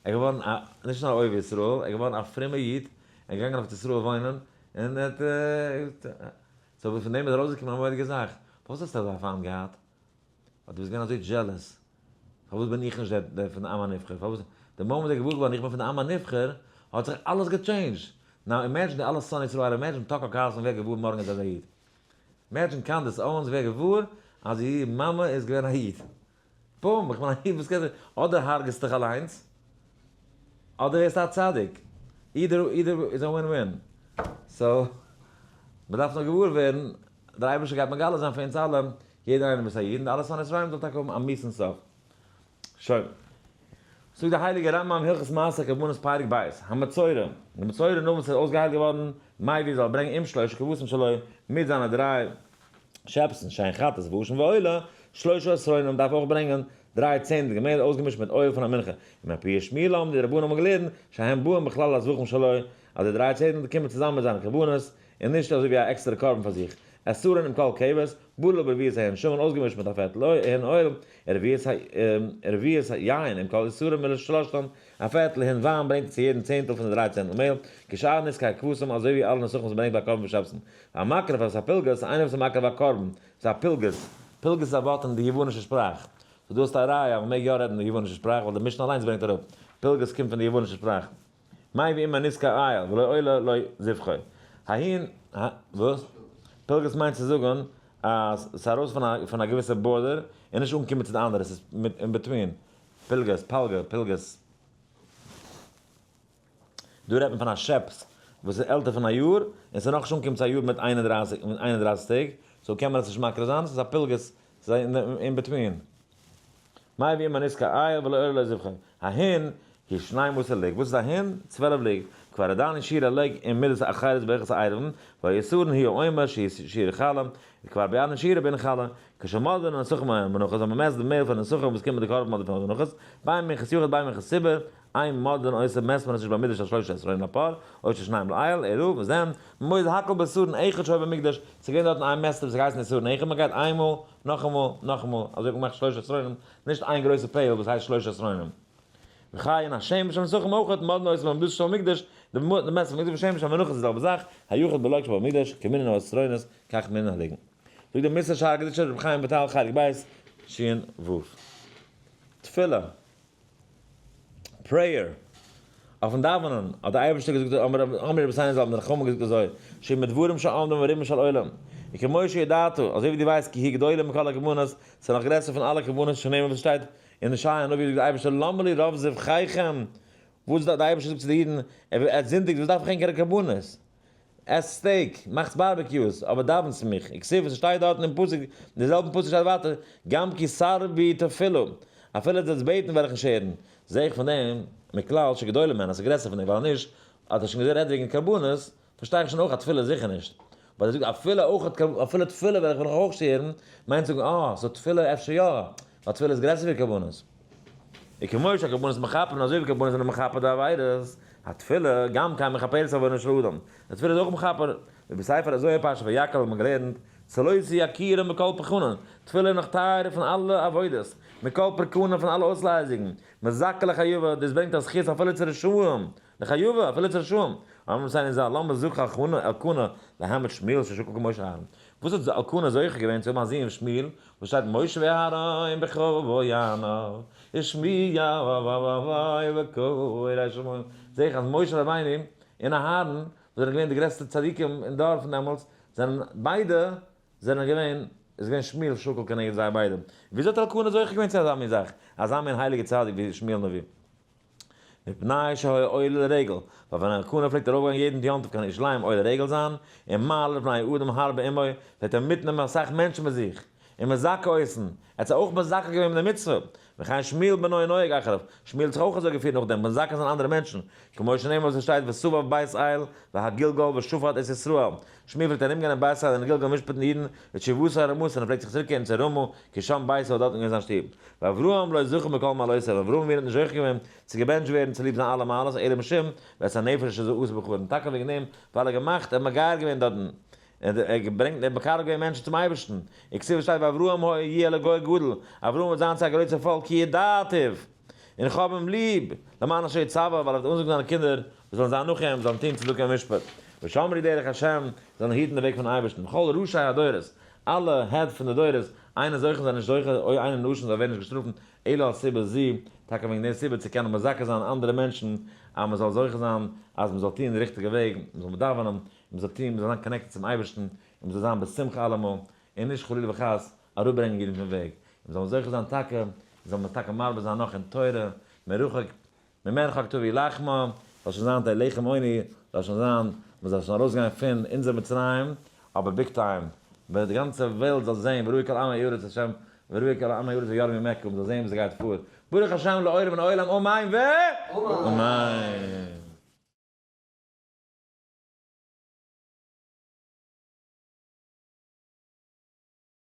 S1: ער איז געווארן א, נישט נאר א אוהב ישראל, ער איז געווארן א פרומער איד, ער איז געגאנגען אויף ארץ ישראל וואוינען, און ער האט, so פון דעם איז ארויסגעקומען א מורא'דיגע זאך, פארוואס האסטו אזא פיינט געהאט? ווייל דו ביסט געווען אזוי jealous, פארוואס בין איך נישט דער פון די עם הנבחר, פארוואס, די moment ער איז געוואר געווארן איך בין פון די עם הנבחר, האט זיך אלעס גע change ט, now imagine די אלע שונאי ישראל, imagine טאקער קארלסאן ווערט געוואר מארגן אז ער איז א איד, imagine קאנדעס אווענס ווערט געוואר אז איר מאמע איז געווען א איד, בום, איך בין א איד, וואס קענסטו, אדער הרג'סט דיך אליינס, אדער ווערסטו א צדיק, either either איז א win win, so מען דארף נאר געוואר ווערן, דער אייבערשטער גייט מגלה זיין פאר אונז אלע, יעדער איינער וואס איז א איד, און די אלע שונאי ישראלים זאל טאקע האבן א מיאוס'ן סוף. שוין. זאגט דער הייליגער רמב ם הלכות מעשה קרבנות פרק ב', המצורע, די מצורע נאך וואס ער איז אויסגעהיילט געווארן, מביא זאל ברענגען עם שלושה כבשים שלו, מיט זיינע דריי שעפסן, שהן חטאת ואשם ועולה, שלושה עשרונים דארף אויך ברענגען דריי צענדליגע מעל אויסגעמישט מיט אויל פון א מנחה, ומפי שמואל האבן די רבנן האבן געלערנט, שהם באים בכלל הזבחים שלו, אז די דריי צענדליגע קומען צוזאמען מיט זיינע קרבנות, און נישט אזוי ווי א עקסטערע קרבן פאר זיך. עשרון עם כל כבש, בלול ברביעית ההין שמן אויסגעמישט מיט א פערטל הין אויל, ורביעית יין עם כל עשרון מלשלשתן, א פערטל הין וויין ברענגט ער צו יעדן צענטל פון די דריי צענטל מעל, כשאר נסכי הכבשים אזוי ווי אלע נסכים וואס מען ברענגט ביי קרבן ושבתן. והמקריב את הפלגס, איינער וואס איז מקריב א קרבן, ס'איז א פלגס, פלגס איז א ווארט אין די יוונישע שפראך, so דא האסטו א ראיה אז מען מעג יא רעדן די יוונישע שפראך ווייל די משנה אליינס ברענגט אראפ, פלגס קומט פון די יוונישע שפראך. מביא עמו נסכי איל ולא עולה לא זבחו. ההין, וואס? פלגס מיינט צו זאגן אז ס'איז ארויס פון א געוויסע border און נישט אנגעקומען צו די אנדערע, ס'איז אין between. פילגש, פלגה, פילגש. דא רעדט מען פון א שעפס וואס איז עלטער פון א יאר, און ס'איז נאכנישט אנגעקומען צו א יאר מיט 31 טעג, so קען מען עס נישט מקריב זיין, ס'איז א פילגש, ס'איז in between. מאי ואם הנסכה איל ולא עולה לו זבחו. ההין היא שנים עשר לג. וואס איז א הין? 12 לג. כבר ידענו שיעור הלג אין מידת החירות בהלכות העירובין, והיסורין היא העומר שהיא שיעור חלה, וכבר ביארנו שיעור בין חלה, כשמודדין הנסכים המנחות, אז מ'מעסט די מעהל פון נסכים וואס קומט מיט די קרבן אדער פון מנחות, בין מנחת יחיד בין מנחת ציבור, אין מודדין אותה מעסט מען עס נישט במידה של שלושה עשרונים לפר, או של שניים לאיל, אלא, וזה, מודד הכל בעשרון אחד שהיה במקדש, ס'איז געווען דארטן איין מעסטער וואס האט געהייסן עשרון אחד, מ'גייט איינמאל, נאכאמאל, נאכאמאל, אזוי האט מען געמאכט שלושה עשרונים, נישט איין גרויסע pail וואס הייסט שלושה עשרונים. וכן השמן של נסכים אויך, מודדין אותה במידה של מקדש, די מעסט פון מקדש ושמן של מנחות איז די זעלבע זאך, היחיד בלוג שבמקדש, כמנין העשרונות, כך מנין הלוגין. זאגט דער מוסר שער הקדושה רבי חיים וויטאל חלק ב', שין ו'. תפילה. Prayer. אויפן דאווענען האט דער אייבערשטער געזאגט, אמרו רבותינו ז"ל האבן די חכמים געזאגט אזוי, שהיא מדברים שעומדים ברומו של עולם, וכמו שידעת, אזוי ווי דו ווייסט, כי היא גדולה מכל הקרבנות, ס'איז נאך גרעסער פון אלע קרבנות שנאמר וואס שטייט אין ישעיה הנביא זאגט דער אייבערשטער למה לי רוב זבחיכם, וואס דער אייבערשטער זאגט צו די אידן, ער זינדיגט, וואס דארף איך ענקערע קרבנות? עסט steak, מאכטס barbecues, אבער דאווענטס מיך. וכתיב וואס שטייט דארטן אין פסוק, אין די זעלבן פסוק שטייט ווייטער, גם כי תרבו תפלה, אפילו זאלסט בעטן וועל איך נישט הערן. זע איך פון דעם, מכלל שגדולה ממנה, ס'איז גרעסער פון דעם, ווייל נישט, האט ער שוין גערעדט וועגן קרבנות, פארשטיי איך שוין אויך אז תפילה זיכער נישט. ווייל ער זאגט אפילו אויך אפילו תפילה וועל איך נאך אויך נישט הערן, מיינט זאגן אה, so תפילה אפשר יא, ווייל תפילה איז גרעסער ווי קרבנות. וכמו שהקרבנות מכפרין אזוי ווי קרבנות זענען מכפר די עבירות, התפילה גם כן מכפרת עוונות של אדם, די תפילה איז אויך מכפר, ובספר הזוהר פרשת ויקהל האט מען געלערנט, צלותי יקירא מכל פרקנין, תפילה איז נאך טייערער פון אלע עבודות, מכל פרקנין פון אלע אויסלייזונגען, מזכה לחיובא, דאס ברענגט א זכות אפילו צו רשעים, לחיובא, אפילו צו רשעים, אמרו רבותינו ז"ל, למה זכה אלקנה להעמיד שמואל ששקול כמשה אהרן, וואס האט אלקנה זוכה געווען צו האבן א זון שמואל, וואס שטייט משה ואהרן בכהניו, ושמואל בקוראי שמות, זעה איך אז משה רבינו און אהרן וואס זענען געווען די גרעסטע צדיקים אין דור פון דעמאלטס, זענען ביידע זענען געווען, איז געווען שמואל שקול כנגד זיי ביידע. וויאזוי האט אלקנה זוכה געווען צו אזא מין זאך, אזא מין הייליגע צדיק ווי שמואל הנביא? מפני שהיה עולה לרגל, ווייל ווען אלקנה פלעגט ארויפגיין יעדן יום טוב קיין ירושלים עולה רגל זיין, און מעלה לבני אדם הרבה עמו, פלעגט ער מיטנעמען אסאך מענטשן מיט זיך, און מזכה אותן, ער האט זיי אויך מזכה געווען מיט די מצוה, וכן שמואל בנו נוהג אחריו, שמואל האט זיך אויך אזוי געפירט נאכדעם, מזכה זיין אנדערע מענטשן, כמו שנאמר וואס עס שטייט וסבב בית אל והגלגל ושפט את ישראל, שמואל פלעגט ארומגיין אין בית אל און גלגל משפט'ן אידן, ותשובתו אל רמתה, און ער פלעגט זיך צוריקקערן צו רמה, כי שם ביתו ווייל דארטן איז געווען זיין שטוב. ואברהם לא זכה מכל מעלותיו, אברהם אבינו האט נישט זוכה געווען צו געבענטשט ווערן צוליב זיין אלע מעלות, אלא משום ואת הנפש אשר עשה בחרן, טאקע וועגן דעם ווייל ער האט געמאכט, ער האט מגייר געווען דארטן, ער האט געברענגט, ער האט מקרב געווען מענטשן צום אייבערשטן, וכתיב שטייט ואברהם היה יהיה לגוי גדול, אברהם וועט זיין צו א גרויסע פאלק כי ידעתיו, און איך האב אים ליב, למען אשר יצוה, ווייל ער וועט אנזאגן זיינע קינדער וואס זאלן זיין נאך אים, זאלן טון צדקה ומשפט, ושמרו דרך השם, זאלן היטן די וועג פון אייבערשטן, וכל ראשי הדורות, אלע head פון די דורות, אינן זוכים זענען נישט זוכה, או אינן נענשין זיי ווערן נישט געשטראפן, אלא על סיבה זו, טאקע וועגן דעם סיבה צו קענען מזכה זיין אנדערע מענטשן, אז מען זאל זוכה זיין, אז מען זאל טון די ריכטיגע וועג, מען זאל דאווענען, מען זאל טון, מען זאל זיין connected צום אייבערשטן, און מען זאל זיין בשמחה אלעמאל, און נישט חלילה וחס אראפברענגען אידן פון וועג, און זאל מען זוכה זיין טאקע, זאל מען טאקע מרבה זיין נאך אין תורה, מרחוק ממרחק תביא לחמה, זאל שוין זיין די לחם עוני, זאל שוין זיין, מען זאל שוין ארויסגיין פון אונזער מצרים, אבער big time, ווען די גאנצע וועלט זאל זען, וראו כל עמי הארץ השם, וראו כל עמי הארץ ויראו ממך, מען זאל זען וואס גייט פאר, ברוך השם לעולם ולעולם אמן ו אמן.